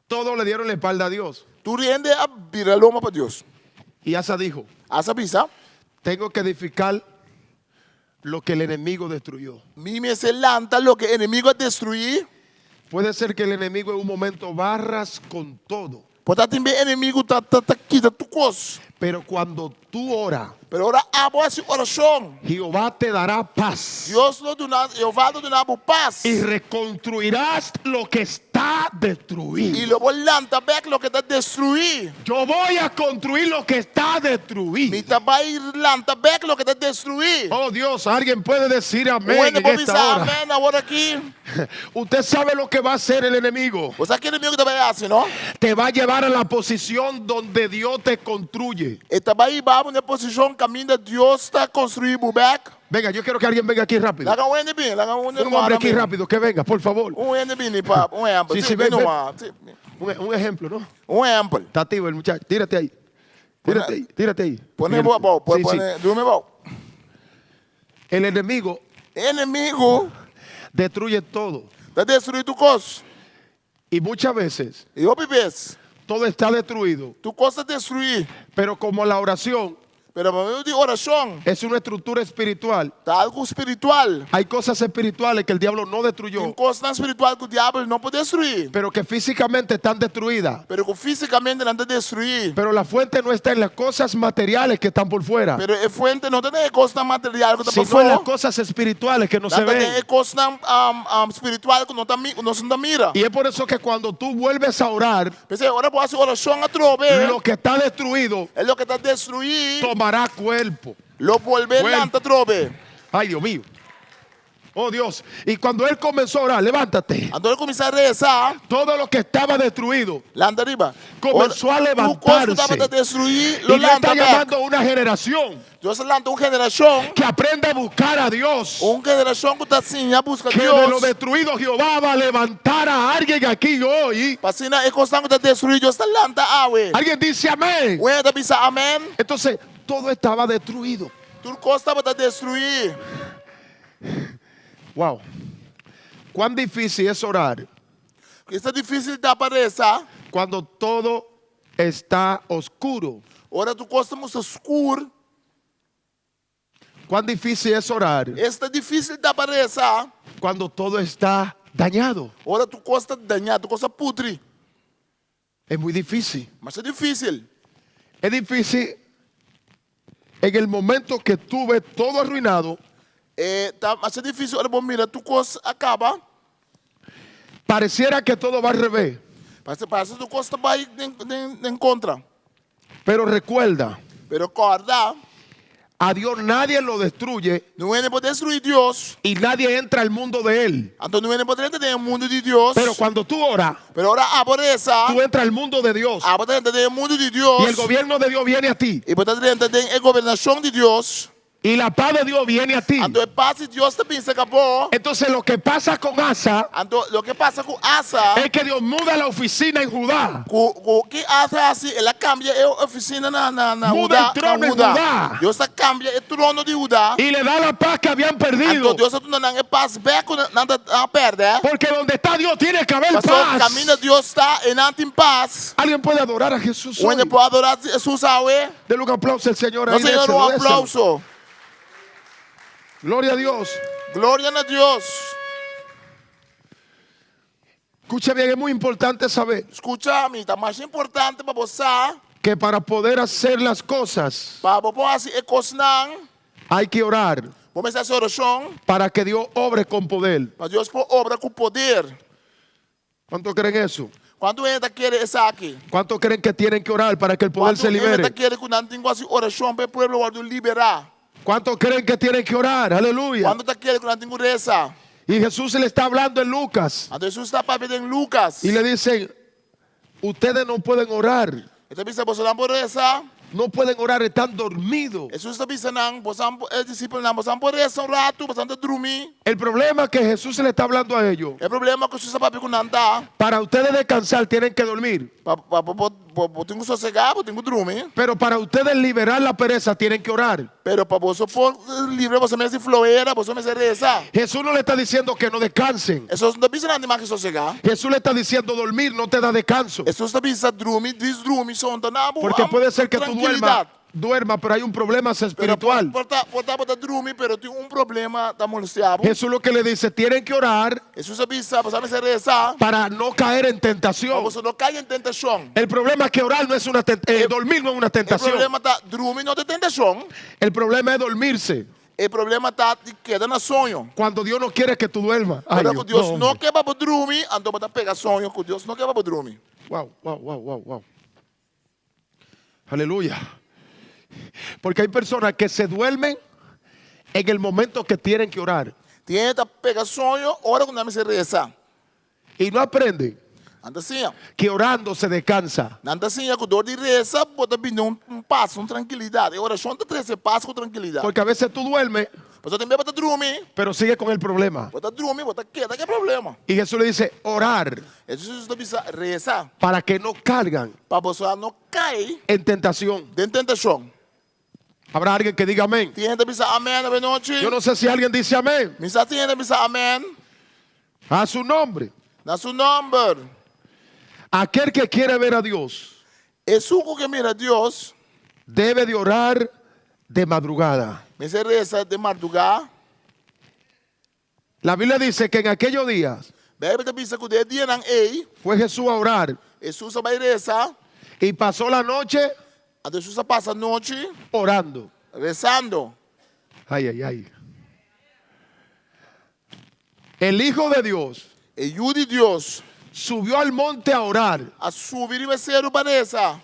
Todos le dieron la espalda a Dios. Tur hende a bira loma pa Dios. Y Asa dijo, Asa bisa, Tengo que edificar lo que el enemigo destruyó. Mi mester lanta loke e enemigo a destruí. Puede ser que el enemigo en un momento barras con todo. Por ta tin be enemigo ta ta ta kita tur kos. Pero cuando tú ora. Pero ora abo hasi orashon. Jehová te dará paz. Dios lo duna, Jehová lo duna bo pas. Y reconstruirás lo que está destruido. I lo bo lanta bek loke ta destruí. Yo voy a construir lo que está destruido. Mi ta bai lanta bek loke ta destruí. Oh Dios, alguien puede decir amén Un hende en por esta bisa hora. amén awor aki. Usted sabe lo que va a hacer el enemigo. Bo sa ki enemigo ta bai hasi, no? Te va a llevar a la posición donde Dios te construye. E ta bai hiba bo na e posishon kaminda Dios ta konstruí bo bèk. Venga, yo quiero que alguien venga aquí rápido. Laga un hende bini, laga un Un ruman hombre aquí bini. rápido, que venga, por favor. Un hende bini pa, un ehèmpel. Sí, Sí, sí, ven, bini ven. numa. Sí. Un, un ejemplo, ¿no? Un ehèmpel. Está activo el muchacho. Tírate ahí. Tírate ahí, tírate ahí. Pone bo abou, Sí, sí. pone, drumi abou. El enemigo E enemigo destruye todo. ta destruí tur kos. Y muchas veces I hopi bes. Todo está destruido. Tur kos ta destruí. Pero como la oración Pero pa medio di orashon es una estructura espiritual, ta algu spiritual. hay cosas espirituales que el diablo no destruyó, Tin kosnan spiritual ku diabel no por destruí, pero que físicamente están destruidas. pero ku físikamente nan ta destruí. Pero la fuente no está en las cosas materiales que están por fuera, Pero e fuente no ta den e kosnan material ku ta sino en las pafó, cosas espirituales que no se nan ta den ven. e kosnan spiritual ku no ta mi, ku nos no ta mira. Y es por eso que cuando tú vuelves a orar, P'esei ora bo hasi orashon atrobe, lo que está destruido e loke ta destruí tomará cuerpo. lo bolbe Cuerpo. lanta atrobe. Ay, Dios mío. Oh Dios. Y cuando él comenzó a orar, levántate. Anto el kuminsá resa. Todo lo que estaba destruido Lanta riba. Comenzó a Ora, tur kos ku levantarse. tabata destruí Y lo Dios está lanta bèk. llamando a una generación Dios a lanta un generashon. que aprenda a buscar a Dios. Un generashon ku ta siña buska Que de lo Dios. destruido Jehová va a levantar a alguien aquí hoy. Pa asina e kosnan ku ta destruí Dios ta lanta awe. Alguien dice amén. Un hende ta bisa amèn. Entonces, todo estaba destruido. Tur kos tabata destruí. Wow. Cuán difícil es orar Esta difícil ta pa resa cuando todo está oscuro. ora tur kos ta mustra skur. Cuán difícil es orar Esta difícil ta pa resa cuando todo está dañado. ora tur kos ta dañá, tur kos ta putri. Es muy difícil. Masha difícil. Es difícil en el momento que tú ves todo arruinado. E ta masha difícil ora bo mira tur kos a kaba. Pareciera que todo va al revés. Parse parse tur kos ta bai den den den kontra. Pero recuerda. Pero kòrda. A Dios nadie lo destruye. Niun hende por destruí Dios. Y nadie entra al mundo de Él. Anto niun hende por drenta den e mundu di Dios. Pero cuando tú oras, Pero ora abo resa, tú entras al mundo de Dios. Abo ta drenta den e mundu di Dios. Y el gobierno de Dios viene a ti. I bo ta drenta den e gobernashon di Dios. Y la paz de Dios viene a ti. Anto e pas di Dios ta bin serka bo. Entonces lo que pasa con Asa. Anto loke pasa ku Asa. Es que Dios muda la oficina en Judá. Ku ku ki Asa hasi? El a kambia e ofisina na na na Muda Judá. el trono Na en Judá. Judá. Dios a kambia e trono di Judá. Y le da la paz que habían perdido. Anto Dios a duna nan e pas bèk ku nan ta a pèrdè. Porque donde está Dios tiene que haber Paso paz. kaminda Dios ta, einan tin pas. Alguien puede adorar a Jesús Un hoy? hende por adorá Hesus awe? Dele un aplauso al Señor Nos ahí, Señor déselo, un déselo. aplauso. Gloria a Dios. Gloria na Dios. Escucha bien, es muy importante saber. Skucha mi, ta mas importante pa bo sa. Que para poder hacer las cosas. Pa bo por hasi e kosnan. Hay que orar. Bo mester hasi orashon. Para que Dios obre con poder. Pa Dios por obra ku poder. Kuantu creen eso? Kuantu hende ta kere esaki? Kuantu creen que tienen que orar para que el poder Kuantu se hende libere? ta kere ku nan tin ku hasi orashon pa e pueblo wòrdu liberá? Kuantu creen que tienen que orar? Aleluya. Kuantu ta kere ku nan tin ku resa? Y Jesús le está hablando en Lucas. Anto Hesus ta papia den Lucas. Y le dicen, ustedes no pueden orar. E ta bisa boso nan por resa. No pueden orar, están dormidos. Hesus ta bisa nan, boso e disipelnan, boso por resa un ratu, boso ta drumi. El problema que Jesús le está hablando a ellos. E problema ku Hesus ta papia ku nan ta. Para ustedes descansar tienen que dormir. Pa pa bo bo bo tin ku sosegá, bo tin ku drumi. Pero para ustedes liberar la pereza tienen que orar. Pero pa boso por libra boso mes di flohera, boso mester resa. Jesús no le está diciendo que no descansen. Hesus no ta bisa nan di mas ke sosegá. Jesús le está diciendo dormir no te da descanso. Hesus ta bisa drumi, dis drumi son ta na bo Porque puede ser que tú duerma, trankilidat. duerma, pero hay un problema Pero espiritual. por ta por ta bo ta drumi, pero tin un problema ta molestia bo. Jesús lo que le dice, tienen que orar Hesus a bisa, boso mester resa. para no caer en tentación. Pa boso no kai den tentashon. El problema es que orar no es una tent-, eh, dormir no es una E tentación. problema ta, drumi no ta tentashon. El problema es dormirse. E problema ta di keda na soño. Cuando Dios no quiere que tú duermas. Ay, Ora ku Dios, Dios no, no hombre. ke pa bo drumi, anto bo ta pega soño ku Dios no ke pa bo drumi. Wow, wow, wow, wow, wow. Aleluya. Porque hay personas que se duermen en el momento que tienen que orar. Tin hende ta pega soño ora ku nan mester resa. Y no aprenden Nan ta siña. que orando se descansa. Nan ta siña ku dor di resa bo ta bini un un pas, un trankilidat. E orashon ta trese pas ku trankilidat. Porque a veces tú duermes, Pasobra tin bes bo ta drumi. pero sigue con el problema. Bo ta drumi, bo ta keda ku e problema. Y Jesús le dice, orar. Hesus ta bisa resa. Para que no caigan. Pa boso no kai. En tentación. Den tentashon. Habrá alguien que diga amén. Tin hende bisa amén awe nochi? Yo no sé si alguien dice amén. Mi sa tin hende bisa amén. A su nombre. Na su nomber. Aquel que quiere ver a Dios. Esun ku ke mira Dios. Debe de orar de madrugada. Mester resa den mardugá. La Biblia dice que en aquellos días. Beibel ta bisa ku den e dianan ei. Fue Jesús a orar. Hesus a bai resa. Y pasó la noche. Anto Hesus a pasa nochi. Orando. Resando. Ay, ay, ay. El Hijo de Dios. E Yu di Dios. Subió al monte a orar. A subi riba e seru pa resa.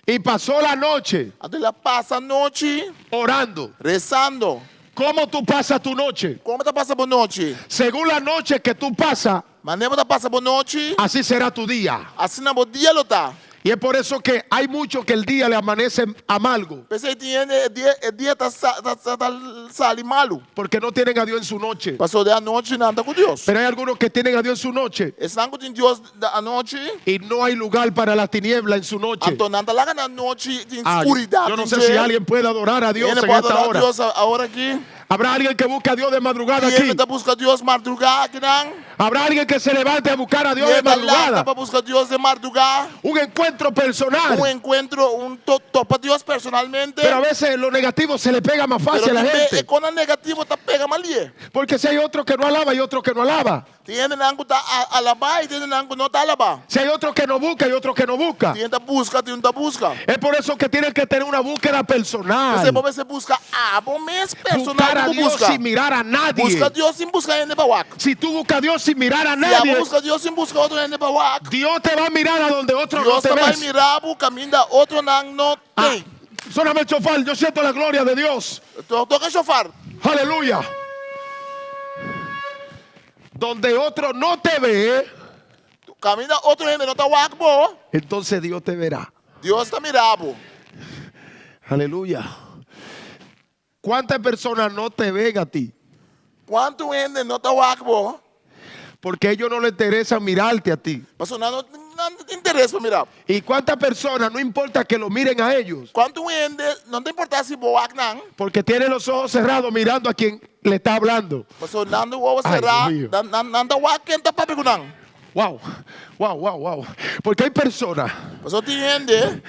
Y pasó la noche. Anto el a pasa nochi. Orando. Resando. Cómo tú pasas tu noche? Kon bo ta pasa bo nochi? Según la noche que tú pasas. Manera bo ta pasa bo nochi. Así será tu día. Asina bo dia lo ta. Y es por eso que hay muchos que el día le amanece amargo. P'esei tin hende e dia e dia ta sa ta ta ta sali malu. Porque no tienen a Dios en su noche. Pasobra den anochi nan ta ku Dios. Pero hay algunos que tienen a Dios en su noche. Esnan ku tin Dios den anochi. Y no hay lugar para la tiniebla en su noche. Anto nan ta laga nan nochi tin Ah, skuridat yo no tin sé dje. si alguien puede adorar a Dios Hende en por esta adorá hora. Dios awor aki. Habrá alguien que busque a Dios de madrugada Tin hende aquí. ta buska Dios mardugá akinan. Habrá alguien que se levante a buscar a Dios Tin de hende ta lanta madrugada. pa buska Dios den mardugá. Un encuentro personal. Un enkuentro, un to topa Dios personalmente. Pero a veces lo negativo se le pega más Pero fácil a la tin be gente. e konan negativo ta pega mas lie. Porque si hay otro que no alaba y otro que no alaba. Tin hendenan ku ta alabá i tin hendenan ku no ta alabá. Si hay otro que no busca y otro que no busca. Tin hende ta buska, tin un ta buska. Es por eso que tienes que tener una búsqueda personal. P'esei bo mester buska abo mes Buscar personal a ku bo Dios buska. sin mirar a nadie. Buska Dios sin buska hende pa wak. Si tú buscas a Dios sin mirar a Si nadie, abo buska Dios sin buska otro hende pa wak, Dios te va a mirar a donde otro no Dios te ta bai ves. mira bo kaminda otronan no Ah, te. sóname el shofar, yo siento la gloria de Dios. Toka e shofar. Aleluya. Donde otro no te ve, Kaminda otro hende no ta wak bo. Entonces Dios te verá. Dios ta mira bo. Aleluya. ¿Cuántas personas no te ven a ti? Kuantu hende no ta wak bo? Porque a ellos no les interesa mirarte a ti. Pasobra nan no nan no tin interes pa mira bo. ¿Y cuántas personas no importa que lo miren a ellos? Kuantu hende no ta importa si bo wak nan? Porque tienen los ojos cerrados mirando a quien le está hablando. Pasobra nan di wowo Ay, será, Dios mío. nan nan nan ta wak ken ta papia ku nan. Wow, wow, wow, wow. Porque hay personas Pasobra tin hende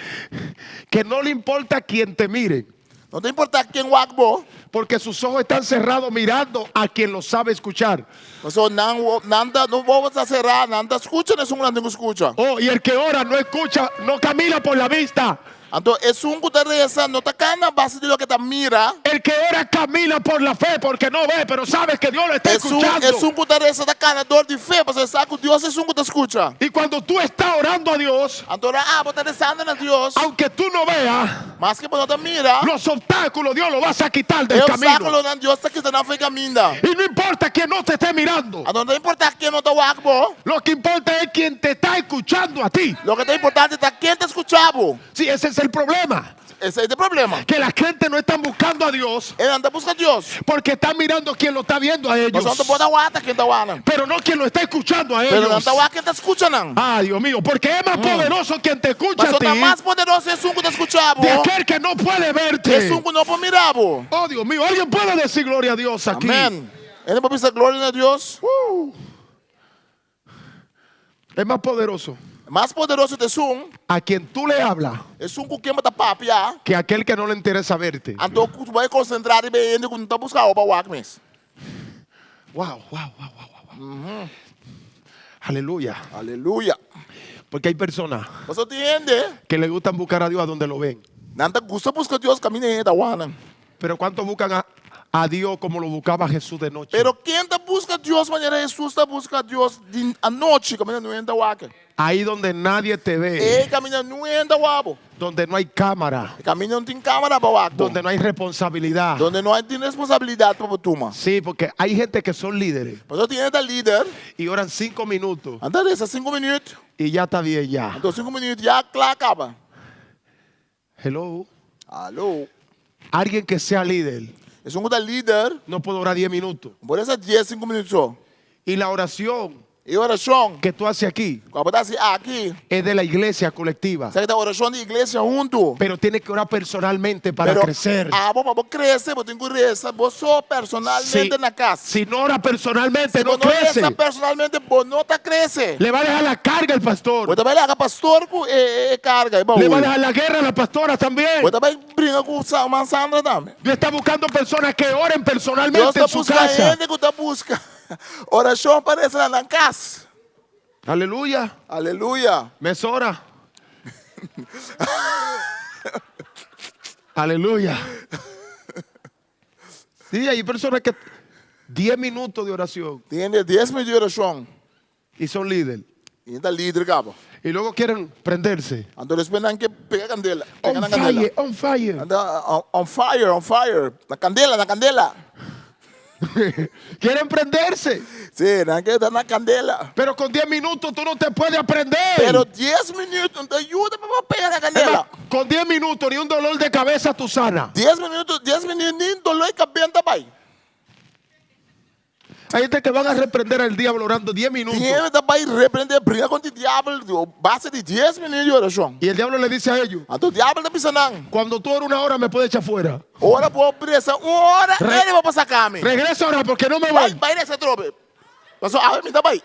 que no le importa quien te miren. No ta importa ken wak bo. Porque sus ojos están cerrados mirando a quien lo sabe escuchar. Pasobra nan wo, nan ta, no wowo ta será, nan ta skucha na esun ku nan tin ku skucha. Oh, y el que ora no escucha, no camina por la vista. Anto esun ku ta resa no ta kana a base di loke ta mira. El que ora camina por la fe porque no ve, pero sabe que Dios lo está Esun, escuchando. esun ku ta resa ta kana dor di fe, pasobra e sa ku Dios esun ku ta skucha. Y cuando tú estás orando a Dios, Anto ora abo ta resando na Dios, aunque tú no veas, maske bo no ta mira, los obstáculos Dios los vas a quitar del e camino. obstáculonan Dios ta kita nan for e kaminda. Y no importa quien no te esté mirando. Anto no ta importa ken no ta wak bo, Lo que importa es quien te está escuchando a ti. loke ta importante ta ken ta skucha bo. Sí, ese es el problema. Esei ta e problema. Que la gente no está buscando a Dios E nan ta buska Dios. porque están mirando quien lo está viendo a ellos. Pasobra nan ta por ta wak ken ta wak nan. Pero no quien lo está escuchando a Pero ellos. nan ta wak ken ta skucha nan. Ah, Dios mío, porque es más poderoso quien te escucha a Pasobra ta ti mas poderoso esun ku ta skucha bo de aquel que no puede verte. esun ku no por mira bo. Oh, Dios mío, alguien puede decir gloria a Dios aquí. Amén. Hende por bisa gloria na Dios. Es más poderoso. Mas poderoso ta esun. A quien tú le hablas. Esun ku ken bo ta papia. Que aquel que no le interesa verte. Anto ku bo bai konsentrá riba e hende ku no ta buska bo pa wak mes. Wow, wow, wow, wow, wow. Aleluya. Aleluya. Porque hay personas. Pasobra tin hende. Que le gustan buscar a Dios a donde lo ven. Nan ta gusta buska Dios kaminda e hende ta wak nan. Pero cuántos buscan a, a Dios como lo buscaba Jesús de noche? Pero ken ta buska Dios manera Hesus ta buska Dios di anochi kaminda no hende ta wak? Ahí donde nadie te ve. E kaminda no hende ta wak bo. Donde no hay cámara. E kaminda no tin cámara pa wak bo. Donde no hay responsabilidad. Donde no tin responsabilidad pa bo tuma. Sí, porque hay gente que son líderes. Pasobra tin hende ta lider. Y oran cinco minutos. Nan ta resa sinku minuut. Y ya está bien ya. Anto sinku minuut ya kla kaba. Hello. Alo. Alguien que sea líder. Esun ku ta lider. No puede orar 10 minutos. No por resa dies sinku minuut so. Y la oración. E orashon que tú haces aquí ku abo ta hasi aki, es de la iglesia colectiva. esaki ta orashon di iglesia huntu. Pero tienes que orar personalmente para Pero crecer. abo pa bo krese, bo tin ku resa bo so personalmente Si, na kas. si no ora personalmente, Si bo no no crece. resa personalmente, bo no ta krese. Le va a dejar la carga al Bo pastor. ta bai laga pastor ku e e karga, e Le va a baul. dejar la guerra a la pastora también. Bo ta bai bringa ku man Sandra tambe. Dios está buscando personas que oren Dios personalmente ta en su buska casa. hende ku ta buska orashon pa resa na nan kas. Aleluya. Aleluya. Mesora. Aleluya. Sí, hay personas que 10 minutos de oración Tin hende dies minuut di orashon y son líder. i nan ta lider kaba. Y luego quieren prenderse. Anto despues nan ke pega kandela, pega On nan kandela. fire, on fire. Nan ta on, on fire, on fire. Na kandela, na kandela. Quieren prenderse. Sí, nan ke ta na kandela. Pero con 10 minutos tú no te puedes prender. Pero dies minuut no ta yuda pa bo pega na Es kandela. más, con 10 minutos ni un dolor de cabeza tú sana. Dies minuut, dies minuut ni doló di kabes ta bai. Hay gente que van a reprender al diablo orando 10 minutos. Tin hende ta bai reprende, bringa kontra diabel base di dies minuut di orashon. Y el diablo le dice a ellos, Anto diabel ta bisa nan, cuando tú oras una hora me puedes echar fuera. Ora bo resa un ora, Re e bo por saka mi. Regresa ahora porque no me Bai, voy. bai resa atrobe. Paso awe mi ta bai.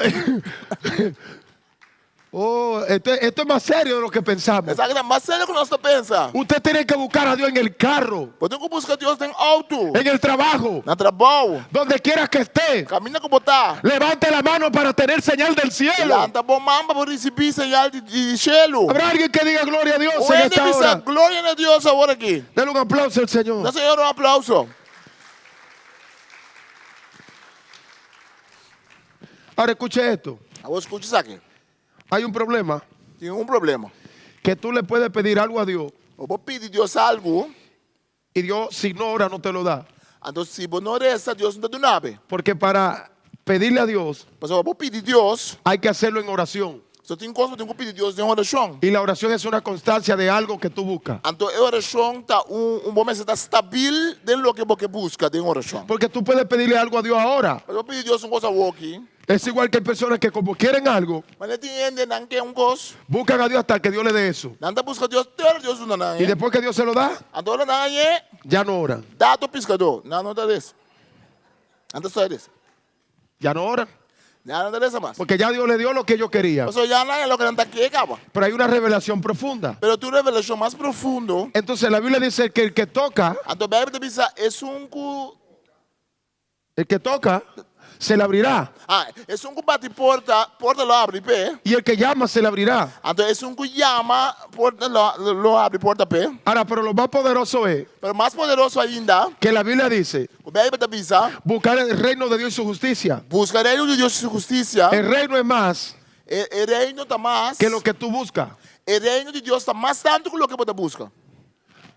Oh, esto, esto es más serio de lo que pensamos. Esaki ta mas serio ku nos ta pensa. Usted tiene que buscar a Dios en el carro, Bo tin ku buska Dios den outo, en el trabajo, na trabou, donde quiera que esté. kaminda ku bo ta. Levante la mano para tener señal del cielo. Lanta bo man pa bo risibí señal di, di shelu. Habrá alguien que diga gloria a Dios Un en hende esta bisa hora. gloria na Dios awor aki. Dele un aplauso al Señor. Da Señor un aplauso. Ahora escuche esto. Awor skucha esaki. Hay un problema. Tin un problema. Que tú le puedes pedir algo a Dios. Bo por pidi Dios algu. Y Dios si no ora no te lo da. Anto si bo no resa Dios no ta duna bo. Porque para pedirle a Dios. Pasobra pa bo pidi Dios. Hay que hacerlo en oración. So tin kos bo tin ku pidi Dios den orashon. Y la oración es una constancia de algo que tú buscas. Anto e orashon ta un un bo mester ta stabil den loke bo ke buska den orashon. Porque tú puedes pedirle algo a Dios ahora. Pasobra bo pidi Dios un kos awoki. Es igual que hay personas que como quieren algo. Manera tin hende nan ke un kos. Buscan a Dios hasta que Dios le dé eso. Nan ta buska Dios te ora Dios duna nan Y e. después que Dios se lo da. Anto ora nan hañ'é. Ya no oran. Dato piskadó, nan no ta resa. Nan ta storia resa. Ya no oran. Ya nan no ta resa mas. Porque ya Dios le dio lo que ellos querían. Pasobra ya nan haña loke nan ta ke kaba. Pero hay una revelación profunda. Pero tin un revelashon mas profundo. Entonces la Biblia dice que el que toca. Anto Bijbel ta bisa esun ku. El que toca, se le abrirá. Ah, esun ku bati porta, porta lo abri p'e. Y el que llama, se le abrirá. Anto esun ku yama, porta lo, lo abri porta p'e. Ahora, pero lo más poderoso es. Pero mas poderoso ainda. Que la Biblia dice. Ku Bijbel ta bisa. Buscar el reino de Dios y su justicia. Buska reino di Dios y su hustisia. El reino es más. E, e reino ta mas. Que lo que tú buscas. E reino di Dios ta mas tantu ku loke bo ta buska.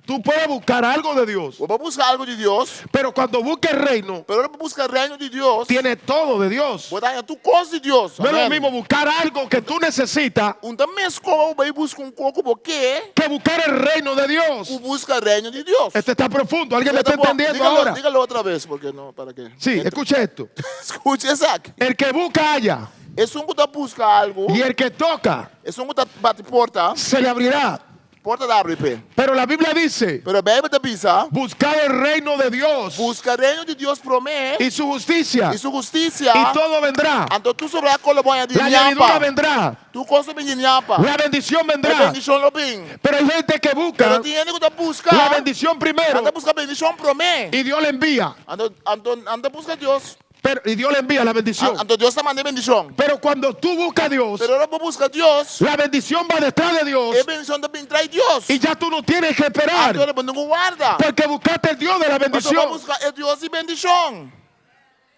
Tú puedes buscar algo de Dios. Bo por buska algu di Dios. Pero cuando busques el reino. Pero ora bo buska reino di Dios. Tiene todo de Dios. Bo ta haña tur kos di Dios. No es lo Amén. mismo buscar algo que tú necesitas. Un ta mes komo bo bai buska un kos ku bo ke. Que buscar el reino de Dios. Ku buska reino di Dios. Este está profundo. Alguien me está entendiendo Dígalo, ahora. dígalo otra vez, porque no, para qué. Sí, escuche esto. Escuche esaki. El que busca halla. Esun ku ta buska algu. Y el que toca. Esun ku ta bati porta. Se le abrirá. Porta ta abri p'e. Pero la Biblia dice. Pero Bijbel ta bisa. Buscad el reino de Dios. Buska reino di Dios promé. Y su justicia. Y su hustisia. Y todo vendrá. Anto tur sobrá kos lo bo haña di La añadidura ñapa. vendrá. Tur kos lo bin di ñapa. La bendición vendrá. E bendishon lo bin. Pero hay gente que busca. Pero tin hende ku ta buska. La bendición primero. Nan ta buska bendishon promé. Y Dios le envía. Anto, anto, nan ta buska Dios. Pero, y Dios le envía la bendición. Anto Dios ta manda e bendishon. Pero cuando tú buscas a Dios, Pero ora bo buska Dios, la bendición va detrás de Dios. E bendishon ta bin tras Dios. Y ya tú no tienes que esperar. Anto bo no tin ku warda. Porque buscaste el Dios de la bendición. Pasobra bo a buska e Dios di bendishon.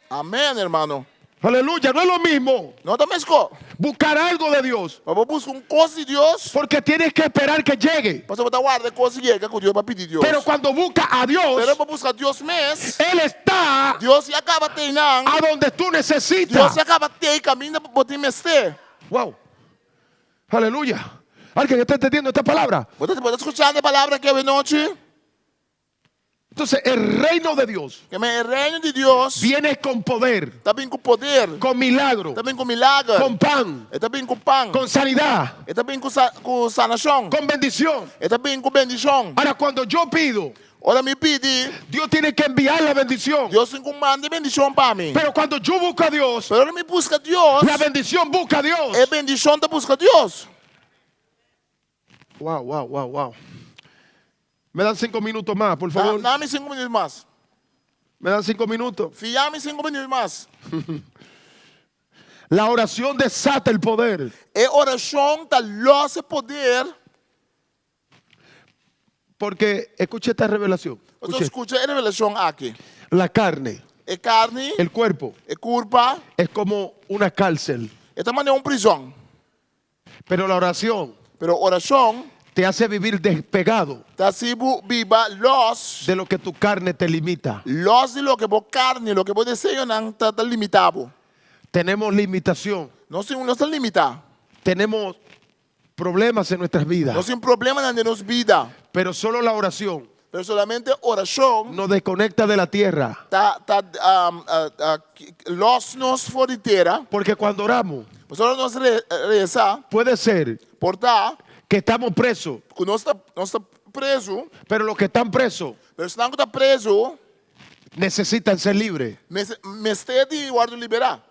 Amén, hermano. Aleluya, no es lo mismo. No ta meskos. Buscar algo de Dios. Pa bo buska un kos di Dios. Porque tienes que esperar que llegue. Pasobra bo ta warda e kos yega ku Dios pa pidi Dios. Pero cuando busca a Dios. Pero bo buska Dios mes. Él está. Dios ya kaba t'einan. A donde tú necesitas. Dios ya kaba t'ei kaminda bo tin mester. Wow. Aleluya. Alguien está entendiendo esta palabra? Bo ta skuchando e palabra aki awe nochi? Entonces, el reino de Dios Ke men e reino di Dios viene con poder, ta bin ku poder, con milagro, ta bin ku milager, con pan, e ta bin ku pan, con sanidad, e ta bin ku sa ku sanashon, con bendición. e ta bin ku bendishon. Ahora, cuando yo pido, Ora mi pidi, Dios tiene que enviar la bendición. Dios tin ku manda e bendishon pa mi. Pero cuando yo busco a Dios, Pero ora mi buska Dios, la bendición busca a Dios. e bendishon ta buska Dios. Wow, wow, wow, wow. Me dan cinco minutos más, por favor. Dá-me 5 minutos mais. Me dan 5 minutos. Fia-me 5 minutos mais. La oración desata el poder. E orashon ta lòs e poder. Porque, escuche esta revelación. Escuche. Escuche. Skucha e revelashon aki. La carne, E karni, el cuerpo, e kurpa, es como una cárcel. e ta manera un prizòn. Pero la oración Pero orashon te hace vivir despegado ta hasi bo biba lòs, de lo que tu carne te limita. Lòs di loke bo karni, loke bo deseonan ta ta limitá bo. Tenemos limitación, Nos tin nos ta limitá. Tenemos problemas en nuestras vidas. Nos tin problemanan den nos bida. Pero solo la oración Pero solamente orashon nos desconecta de la tierra. Ta ta um, los nos for di tera. Porque cuando oramos, Pasobra ora nos re, resa, puede ser por ta que estamos presos, ku nos ta prezu, pero los que están presos pero esnan ku ta prezu, necesitan ser libres. Mester di wòrdu liberá.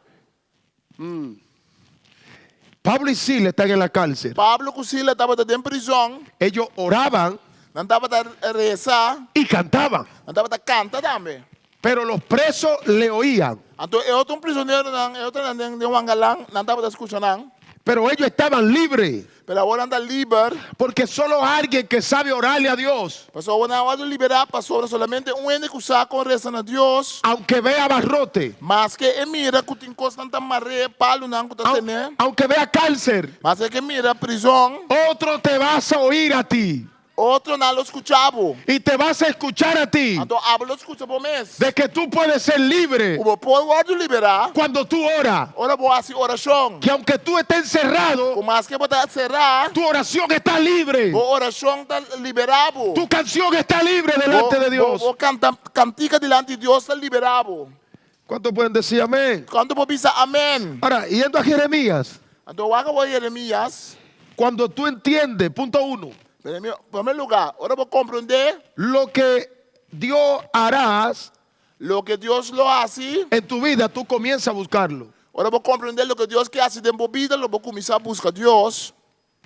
Pablo y Sila están en la cárcel. Pablo ku Sila tabata den prizòn, Ellos oraban nan tabata resa, y cantaban, nan tabata kanta tambe. Pero los presos le oían. Anto e otro prisioneronan, e otronan den den wanga, nan tabata skucha nan. Pero ellos estaban libres. Pero awor nan ta liber, Porque solo alguien que sabe orarle a Dios, pasobra nan a wòrdu liberá, pasobra solamente un hende ku sa kon resa na Dios, aunque vea abarrote, maske e mira ku tin kosnan ta mar'é, palunan ku ta tene, aunque vea cárcel, maske e mira prizòn, otro te vas a oír a ti. Otronan lo skucha bo. Y te vas a escuchar a ti. Anto abo lo skucha bo mes. De que tú puedes ser libre Ku bo por wòrdu liberá, cuando tú oras. Ora bo hasi orashon. Que aunque tú estés encerrado, Ku maske bo ta será, tu oración está libre. Bo orashon ta liberá. Tu canción está libre delante de Dios. Bo, bo kanta, kantika dilanti di Dios ta liberá. ¿Cuántos pueden decir amén? Kuantu por bisa amèn? Ahora, yendo a Jeremías, Anto, wak Jeremias, cuando tú entiendes, punto uno, Na promé lugá, ora bo komprondé lo que Dios hará loke Dios lo hasi, en tu vida, tú comienzas a buscarlo. Ora bo komprondé loke Dios ke hasi den bo bida, lo bo kuminsá buska Dios.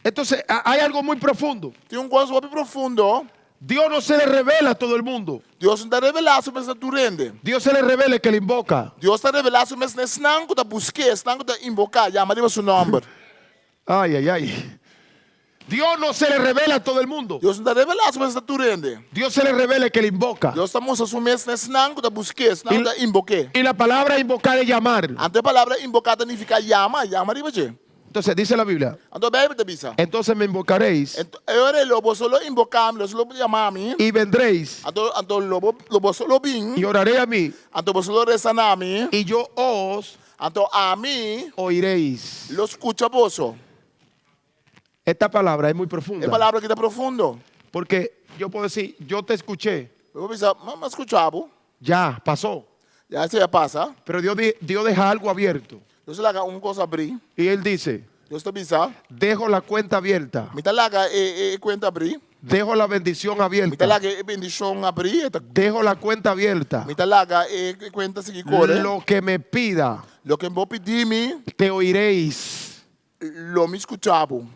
Entonces, hay algo muy profundo. Tin un kos hopi profundo. Dios no se le revela a todo el mundo. Dios no ta revelá su mes na tur hende. Dios se le revela al que le invoca. Dios ta revelá su mes na esnan ku ta busk'é, esnan ku ta invoká, yama riba su nòmber. Ay, ay, ay. Dios no se le revela a todo el mundo. Dios no ta revelá su mes na tur hende. Dios se le revela al que le invoca. Dios ta mustra su mes na esnan ku ta busk'é, esnan ku ta invok'é. Y la palabra invocar es llamar. Anto e palabra invoká ta nifiká yama, yama riba dje. Entonces dice la Biblia, Anto Beibel ta bisa. Entonces me invocaréis Anto, e ora boso lo invoká mi, boso lo yama mi. Y vendréis Anto, anto lo bo, lo boso lo bin. Y oraréis a mí Anto boso lo resa na mi. Y yo os Anto ami oiréis. Lo skucha boso. Esta palabra es muy profunda. E palabra aki ta profundo. Porque yo puedo decir, yo te escuché, Mi por bisa, m'a skucha bo. Ya pasó. Ya esei a pasa. Pero Dios deja algo abierto. Dios ta laga un kos habrí. Y Él dice, Dios ta bisa, dejo la cuenta abierta. Mi ta laga e, e kuenta habrí. Dejo la bendición Mi ta abierta. laga e bendishon habrí. Dejo la cuenta abierta. Mi ta laga e kuenta sigui kore. Lo que me pida, Loke bo pidi mi, te oiréis. Lo mi skucha bo.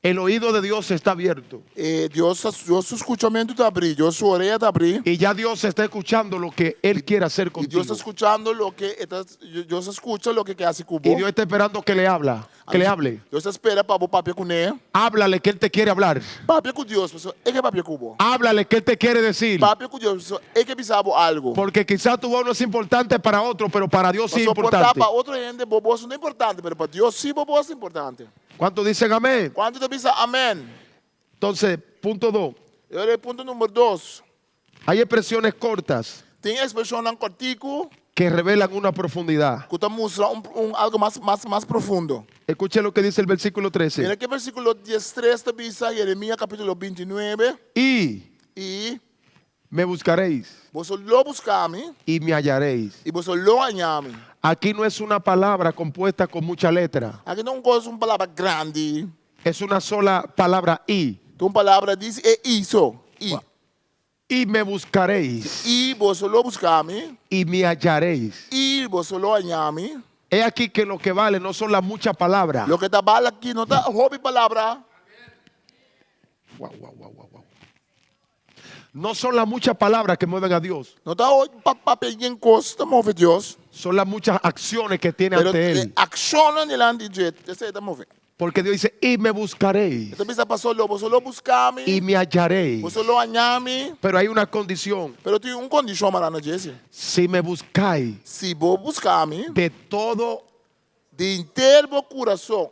El oído de Dios está abierto. Eh, Dios, Dios su skuchamentu ta habrí, Dios su orea ta habrí. Y ya Dios está escuchando lo que Él quiere hacer I Dios contigo. ta skuchando loke ta, Dios ta skucha loke e ke hasi ku bo. Y Dios está esperando que le habla, que le hable. Dios ta spera pa bo papia kuné. Háblale que Él te quiere hablar. Papia ku Dios, e ke papia ku bo. Háblale que Él te quiere decir. Papia ku Dios, e ke bisa bo algu. Porque quizá tu voz no es importante para otro, pero para Dios sí es Paso por ta importante. pa otro hende, bo bos no ta importante, pero pa Dios sí bo bos ta importante. ¿Cuántos dicen amén? Kuantu ta bisa amèn? Entonces, punto 2. E punto number 2. Hay expresiones cortas Tin ekspreshonnan kòrtiku. Que revelan una profundidad. Ku ta mustra un un algu mas mas mas profundo. Escuche lo que dice el versículo 13. Mira ke versíkulo diestres ta bisa, Jeremías kapítulo bintinuebe. I. I. Me buscaréis. Boso lo buska mi. Y me hallaréis. I boso lo haña mi. Aquí no es una palabra compuesta con mucha letra. Aki no un kos un palabra grandi. Es una sola palabra y. Ta un palabra dice e i so, i. Y me buscaréis. I boso lo buska mi. Y me hallaréis. I boso lo haña mi. He aquí que lo que vale no son las muchas palabras. Loke ta bal aki no ta hopi palabra. Guau, guau, guau, guau, guau. No son las muchas palabras que mueven a Dios. No ta hopi papia yen kos ta move Dios. Son las muchas acciones que tiene Pero ante e Él. akshonnan dilanti dje, esei ta move. Porque Dios dice, y me buscaréis. E ta bisa paso lo boso lo busca mi. Y me hallaréis. Boso lo haña mi. Pero hay una condición. Pero tin un kondishon mará na dje si. Si me buscáis. Si bo busca mi. De todo. Di henter bo kurason.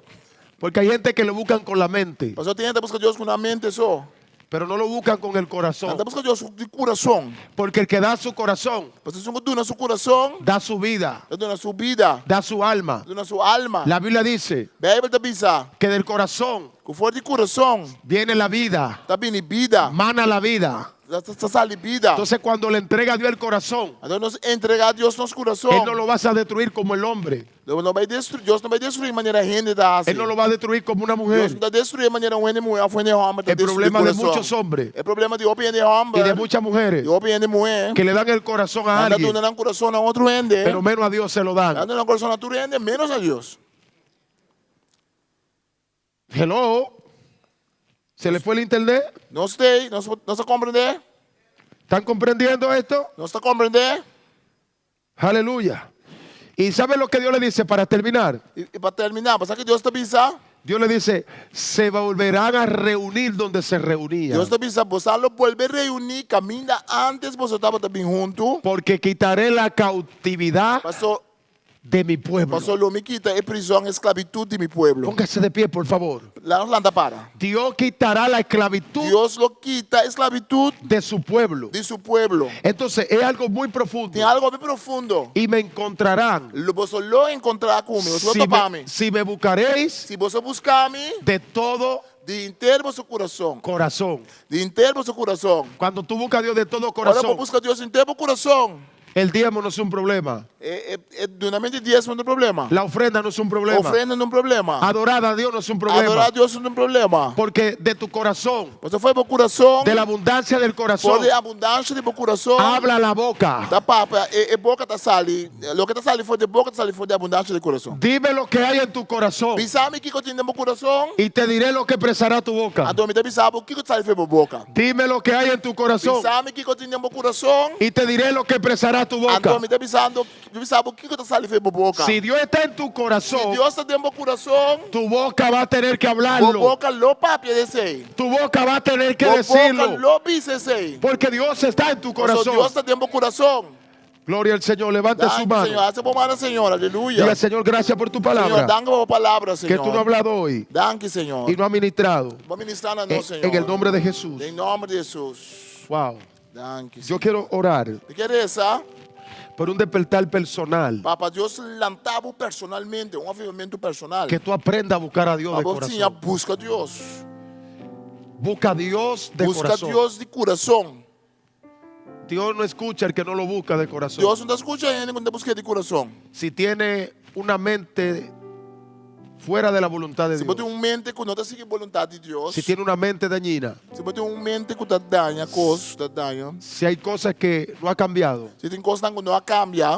Porque hay gente que lo buscan con la mente. Pasobra tin hende ta buska Dios ku nan mente so. Pero no lo buscan con el corazón. Nan ta buska Dios di kurason. Porque el que da su corazón. Pasobra esun ku duna su kurason. Da su vida. Ta duna su bida. Da su alma. Ta duna su alma. La Biblia dice. Bijbel ta bisa. Que del corazón. Ku for di kurason. Viene la vida. Ta bini bida. Mana la vida. Ta sali bida. Entonces cuando le entrega a Dios el corazón. Anto nos entrega a Dios nos kurason. Él no lo vas a destruir como el hombre. Lo no bai destruí, Dios no bai destruí manera hende ta hasi. Él no lo va a destruir como una mujer. Dios no ta destruí manera un hende muhé òf un hende hòmber ta El destruí problema de kurason. muchos hombres. E problema di hopi hende hòmber. Y de muchas mujeres. Di hopi hende muhé. Que le dan el corazón a Nan ta alguien. duna nan kurason na otro hende. Pero menos a Dios se lo dan. Nan ta duna nan kurason na tur hende menos a Dios. Hello. Se le fue el internet? Nos stay, nos, nos ta comprende? ¿Están comprendiendo esto? Nos ta comprende? Aleluya. ¿Y sabe lo que Dios le dice para terminar? I, i pa termina, bo sa ki Dios ta bisa? Dios le dice, se volverán a reunir donde se reunían. Dios ta bisa, boso a lo bolbe reuní kaminda antes boso tabata bin huntu. Porque quitaré la cautividad Paso, de mi pueblo. Paso lo mi kita e prizòn, e sklabitut di mi pueblo. Póngase de pie, por favor. Laga nos lanta para. Dios quitará la esclavitud Dios lo kita e sklabitut de su pueblo. di su pueblo. Entonces, es algo muy profundo. Tin algo hopi profundo. Y me encontrarán. Lo boso lo enkontrá ku mi, boso lo Si topa me, mi. si me buscaréis Si boso buska mi de todo di henter boso kurason. corazón. Di henter boso kurason. Cuando tú buscas a Dios de todo Ora bo corazón, buska Dios henter bo kurason. El diezmo no es un problema. E, e, e dunamento di diezmo no ta un problema. La ofrenda no es un problema. Ofrenda no ta un problema. Adorar a Dios no es un problema. Adorar a Dios no ta un problema. Porque de tu corazón, Pasobra for di bo kurason, de la abundancia del corazón, for di abundansia di bo kurason, habla la boca. Ta papia, e, e boka ta sali, loke ta sali for di boka ta sali for di abundansia di kurason. Dime lo que hay en tu corazón. Bisa mi kiko tin den bo kurason. Y te diré lo que expresará tu boca. Anto mi ta bisa bo kiko ta sali for di bo boka. Dime lo que hay en tu corazón. Bisa mi kiko tin den bo kurason. Y te diré lo que expresará tu boca. Anto mi ta bisando, mi bisa bo kiko ta sali for di bo boka. Si Dios está en tu corazón, Si Dios ta den bo kurason, tu boca va a tener que hablarlo. Bo boka lo papia di esei. Tu boca va a tener que Bo boka decirlo. lo bisa esei. Porque Dios está en tu Pasobra corazón. Dios ta den bo kurason. Gloria al Señor. Levante su Danki, mano. Señor. Hasi bo mano, Señor. Aleluya. Diga, Señor, gracias por tu palabra. Señor, danki pa bo palabra, Señor. Que tú no has hablado hoy. Danki, Señor. Y no has ministrado. Bo a ministrá na nos, Señor. En el nombre de Jesús. Den nòmber di Hesus. Wow. Danki, Yo Señor. quiero orar. Mi ke resa. Por un despertar personal. Pa pa Dios lanta bo personalmente, un avivamentu personal. Que tú aprendas a buscar a Dios Pa de bo corazón. siña buska Dios. Busca a Dios de Buska corazón. Dios di kurason. Dios no escucha al que no lo busca de corazón. Dios no ta skucha hende ku no ta busk'é di kurason. Si tiene una mente fuera de la voluntad de Si bo Dios. tin un mente ku no ta sigui boluntat di Dios. Si tiene una mente dañina. Si bo tin un mente ku ta daña kos, ta daña. Si hay cosas que no ha cambiado. Si tin kosnan ku no a kambia.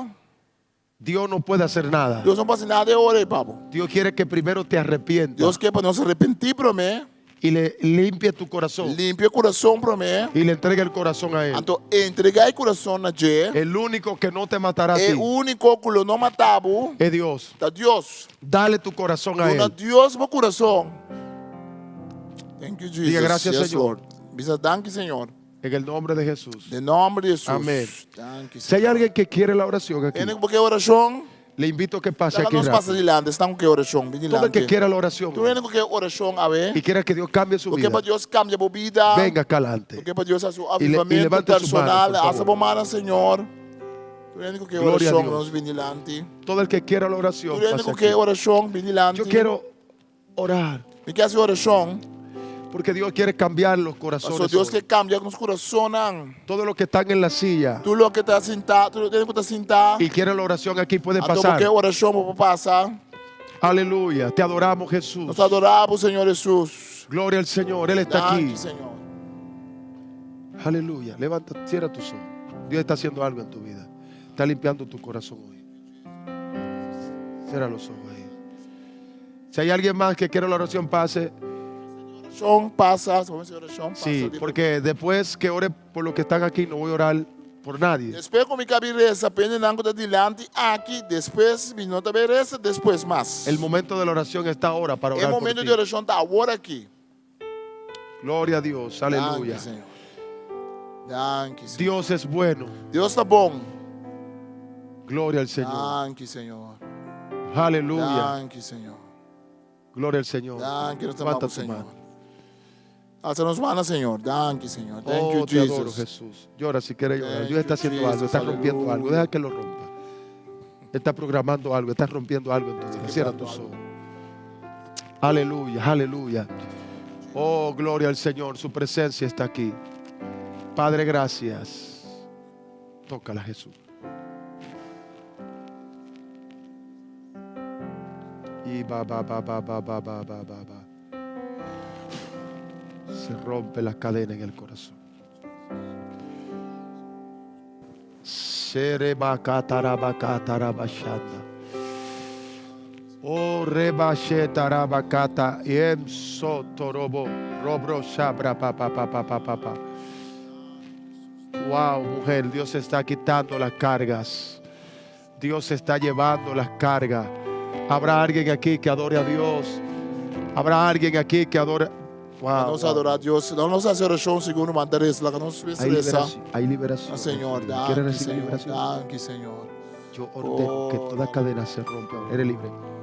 Dios no puede hacer nada. Dios no por hasi nada e ora ei pa bo. Dios quiere que primero te arrepientas. Dios ke pa nos arepentí promé. Y le limpie tu corazón. Limpia e kurason promé. Y le entregue el corazón a él. Anto entregá e kurason na dje. El único que no te matará a E ti. úniko ku lo no mata bo. Es Dios. Ta Dios. Dale tu corazón a Duna él. Dios bo kurason. Thank you Jesus. Diga gracias, Yes, Señor. Lord. Bisa danki Señor. En el nombre de Jesús. Den nomber di Hesus. Amén. Danki, Si hay Señor. alguien que quiere la oración aquí, Hende ku bo ke orashon, le invito a que pase laga aquí nos pasa rápido. dilanti. Esnan ku ke orashon, bin Todo el que dilanti. quiera la oración Tur hende ku ke orashon, awe. y quiera que Dios cambie su Bo ke vida, pa Dios kambia bo bida. venga acá adelante. Bo ke pa Dios hasi un Y le- y avivamiento levante su mano, personal. por favor. Hasa bo mano, Señor. Tur hende ku ke Gloria a orashon, Dios. nos bin dilanti. Todo el que quiera la oración, Tur hende pase ku ke aquí. orashon, bin dilanti. Yo quiero orar Mi ke hasi orashon, porque Dios quiere cambiar los pasobra corazones. Dios hoy. ke kambia nos kurasonnan. Todos los que están en la silla Tur loke ta sintá, tur hende ku ta sintá, y quieren la oración aquí puede anto bo pasar. ke orashon, bo por pasa. Aleluya. Te adoramos, Jesús. Nos ta adorá bo, Señor Hesus. Gloria al Señor. Él está Danki, aquí. Señor. Aleluya. Levanta, cierra tus ojos. Dios está haciendo algo en tu vida. Está limpiando tu corazón hoy. Cierra los ojos ahí. Si hay alguien más que quiera la oración, pase. Orashon pasa, orashon pasa. Sí, porque después que ore por los que están aquí, no voy a orar por nadie. Despues ku mi kabi resa pa hendenan ku ta dilanti aki, despues mi no ta bay resa despues mas. El momento de la oración está ahora para E orar por momento ti. di orashon ta awor aki. Gloria a Dios, aleluya. Danki, Señor. Danki, Señor. Dios es bueno. Dios ta bon. Gloria al Señor. Danki, Señor. Aleluya. Danki, Señor. Gloria al Señor. Danki, nos ta Levanta amabo, tu Señor. mano. Alza nos mano, Señor. Danki, Señor. Thank Oh, you, te adoro, Jesus. Jesús. Llora si quieres llorar. Thank Dios está you, haciendo algo, Jesus. está rompiendo algo. Aleluya. Deja que lo rompa. Está programando algo, está rompiendo algo en tu vida. Cierra quebrando tus algo. ojos. Aleluya, aleluya. Oh, gloria al Señor. Su presencia está aquí. Padre, gracias. Tócala, Jesús. Y va, va, va, va, va, va, va, va, va, va. Se rompe la cadena en el corazón. Serebakatarabakatarabashanda. Oh, rebashetarabakata yem sotorobo robro sabra pa pa pa pa pa pa pa. Wow, mujer, Dios está quitando las cargas. Dios está llevando las cargas. Habrá alguien aquí que adore a Dios. Habrá alguien aquí que adore. Wow, Nos wow. adora Dios. Laga nos hasi orashon segun manda resa. Laga nos Hay resa. liberación. Hay liberación. Ah, Señor, ¿Quieres danki, recibir Señor. liberación? Danki, Señor. Yo ordeno que Oh, toda no. cadena se rompa. Eres libre. Suéltalo.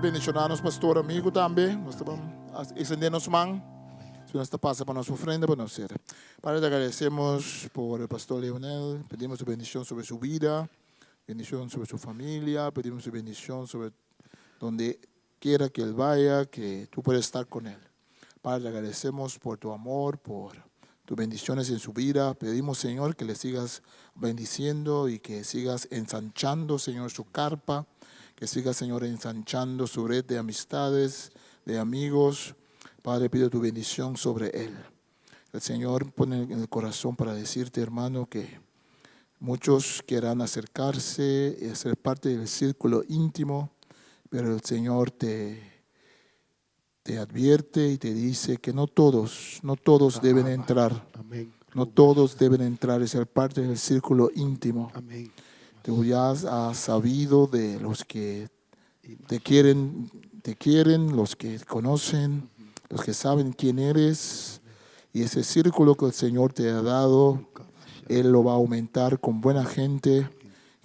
bendishoná nos pastor amigu tambe. Nos ta extendé nos man. Si nos ta pasa pa nos ofrenda pa nos sera. Padre, te agradecemos por el pastor Leonel. Pedimos tu bendición sobre su vida, bendición sobre su familia, pedimos tu bendición sobre donde quiera que él vaya, que tú puedes estar con él. Padre, te agradecemos por tu amor, por tus bendiciones en su vida. Pedimos, Señor, que le sigas bendiciendo y que sigas ensanchando, Señor, su carpa, que sigas, Señor, ensanchando su red de amistades, de amigos. Padre, pido tu bendición sobre él. El Señor pone en el corazón para decirte, hermano, que muchos quieran acercarse y hacer parte del círculo íntimo, pero el Señor te, te advierte y te dice que no todos, no todos deben entrar. Amén. No todos deben entrar y ser parte del círculo íntimo. Amén. Tú ya has sabido de los que te quieren, los que conocen, los que saben quién eres. Y ese círculo que el Señor te ha dado, Él lo va a aumentar con buena gente,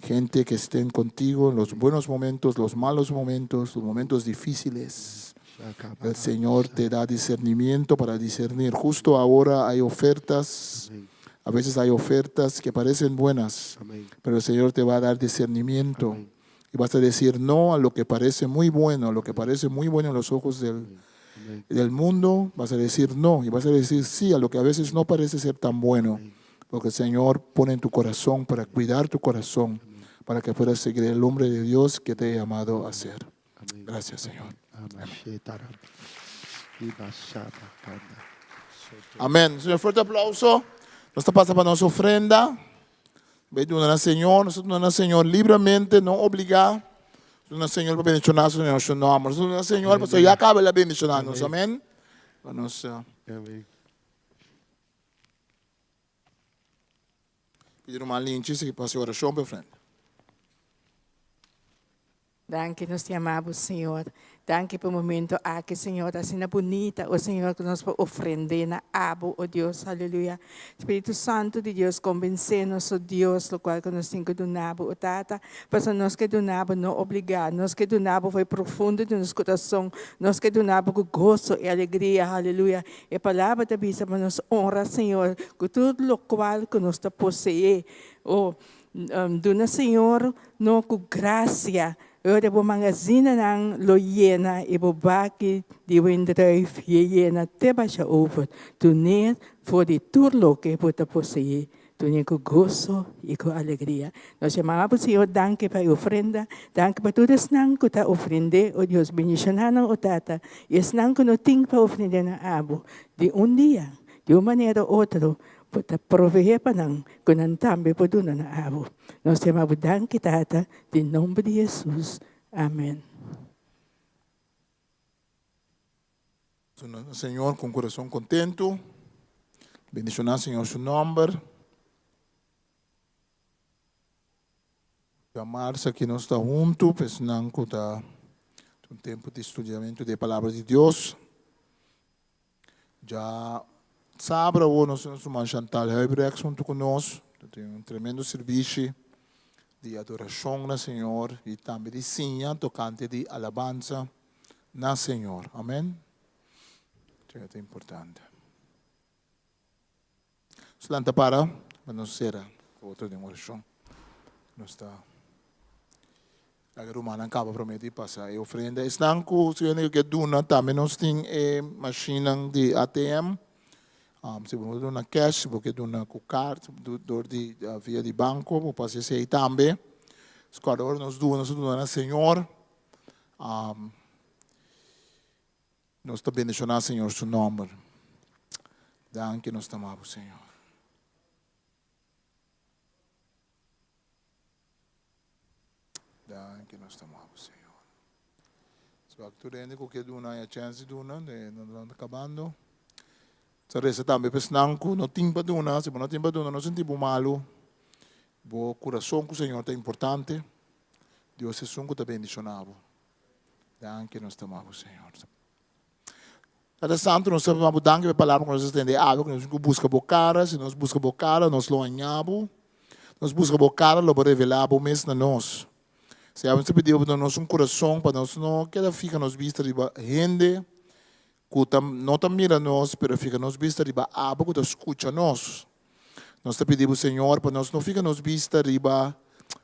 gente que estén contigo en los buenos momentos, los malos momentos, los momentos difíciles. El Señor te da discernimiento para discernir. Justo ahora hay ofertas, a veces hay ofertas que parecen buenas, Amén. pero el Señor te va a dar discernimiento Amén. y vas a decir no a lo que parece muy bueno, a lo que parece muy bueno en los ojos del, Amén. del mundo, vas a decir no y vas a decir sí a lo que a veces no parece ser tan bueno, porque el Señor pone en tu corazón para cuidar tu corazón, para que puedas seguir el hombre de Dios que te he llamado a ser. Amén. Gracias, Señor. Amén. Señor, fuerte aplauso. Nos ta pasa pa nos ofrenda. Bay duna na Señor. Nos ta duna na Señor libremente, no obligá. Duna na Señor pa bendishoná su Señor su nòmber. Nos ta duna na Señor pasobra ya kaba el a bendishoná nos. Amén. Pa nos pidi ruman Linchi si pa hasi orashon pa e ofrenda. Danki nos te ama bo Señor. Danki pa e momento aki Señor asina bunita o Señor ku nos por ofrende na abo o Dios aleluya. Spiritu Santo di Dios konbensé nos o Dios lokual ku nos tin ku duna bo o Tata pasobra nos ke duna bo no obligá nos ke duna bo for e profundo di nos kurason nos ke duna bo ku goso i alegria aleluya. E palabra ta bisa pa nos honra Señor ku tur lokual ku nos ta poseé o Duna Señor no cu gracia, ora bo magazinanan lo yena y bo baki di windruif ye yena te basha over. Dun'é for di tur loke bo ta poseé, dun'é cu goso y cu alegria. Nos yamaba bo Señor danki pa e ofrenda, danki pa tur esnan cu ta ofrend'é, o Dios, bendiciona nan, o Tata, y esnan cu no tin pa ofrend'é nan abo, di un dia, di un manera o otro, Bo ta proveé pa nan ku nan tambe por duna na abo. Nos yama bo danki, Tata, den nomber di Hesus. Amen. Duna na Señor ku un kurason kontentu. Bendishoná Señor su nòmber. Djamarsa aki nos ta huntu pa esnan ku ta un tempu di studiamentu di e Palabra di Dios. Dja sabra awor nos tin nos ruman Chantal Huibrechts huntu ku nos. Ta tin un tremendo sirbishi di adorashon na Señor i tambe di siña tokante di alabansa na Señor. Amen. Esei ta importante. Nos lanta para pa nos sera ku otro den orashon. Nos ta laga rumannan kaba promé di pasa e ofrenda. Esnan ku si hende ke duna tambe nos tin e mashinnan di ATM. Si bo no duna cash, si bo ke duna ku kart dor di via di banko bo por hasi esei tambe. Skòrda ora nos duna, nos ta duna na Señor. Nos ta bendishoná Señor su nòmber. Danki nos ta ama bo Señor. Danki nos ta ama bo Señor. So tur hende ku ke duna e chèns di duna, nan ta kabando. Ta resa tambe pa esnan ku no tin pa duna. Si bo no tin pa duna no sinti bo malu. Bo kurason ku Señor ta importante. Dios esun ku ta bendishoná bo. Danki nos ta ama bo Señor. Tata Santo nos ta ama bo danki pa e palabra ku nos a tende awe ku nos tin ku buska bo kara si nos buska bo kara nos lo haña bo nos buska bo kara lo bo revela bo mes na nos. Señor, nos ta pidi bo pa duna nos un kurason pa nos no keda fija nos bista riba hende ku ta no ta mira nos, pero fija nos bista riba abo ku ta skucha nos. Nos ta pidi bo, Señor, pa nos no fija nos bista riba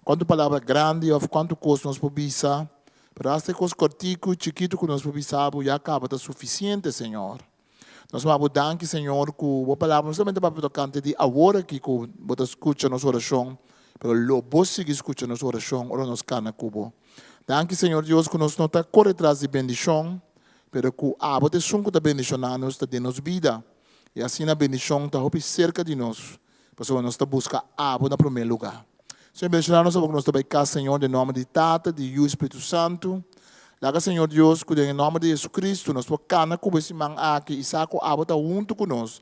kuantu palabra grandi òf kuantu kos nos por bisa, pero asta e kos kòrtiku i chikitu ku nos por bisa bo ya kaba ta sufisiente, Señor. Nos manda bo danki, Señor, ku bo palabra no solamente papia tokante di awor aki ku bo ta skucha nos orashon, pero lo bo sigui skucha nos orashon ora nos kana ku bo. Danki, Señor Dios, ku nos no ta kore tras di bendishon, pero ku abo ta esun ku ta bendishoná nos ta den nos bida. I asina bendishon ta hopi serka di nos, pasobra nos ta buska abo na promé lugá. Señor, bendishoná nos abo ku nos ta bai kas, Señor, den nòmber di Tata, di Yu i Spiritu Santu. Laga, Señor Dios, ku den e nòmber di Jesucristo nos por kana ku bo e siman aki i sa ku abo ta huntu ku nos.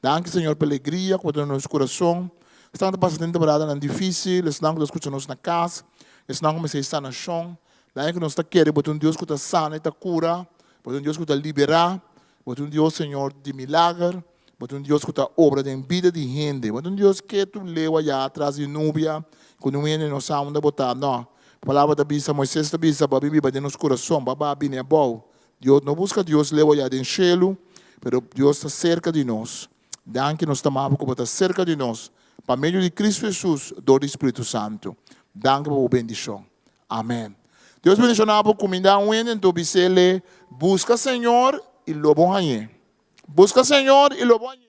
Danki, Señor, pa e alegria ku bo ta duna nos kurason. Esnan ku ta pasa den temporadanan difísil, esnan ku ta skucha nos na kas, esnan ku mester sanashon. Danki ku nos ta kere bo ta un Dios ku ta sana i ta kura, bo ta un Dios ku ta liberá, bo ta un Dios, Señor, di milager. Bo ta un Dios ku ta obra den bida di hende. Bo ta un Dios ketu leu ayá tras di nubia, ku niun hende no sa unda bo ta. No. Palabra ta bisa, Moises ta bisa, Bo a bin biba den nos kurason, bo a baha bini abou. Dios, no buska Dios leu ayá den shelu, pero Dios ta serka di nos. Danki nos ta maba ku bo ta serka di nos, pa medio di Kristu Hesus, dor di Spiritu Santu. Danki pa bo bendishon. Amen. Dios bendishoná bo. Kumindá un hende, anto bis'é, Buska Señor i lo bo hañ'é. Buska Señor i lo bo hañ'é.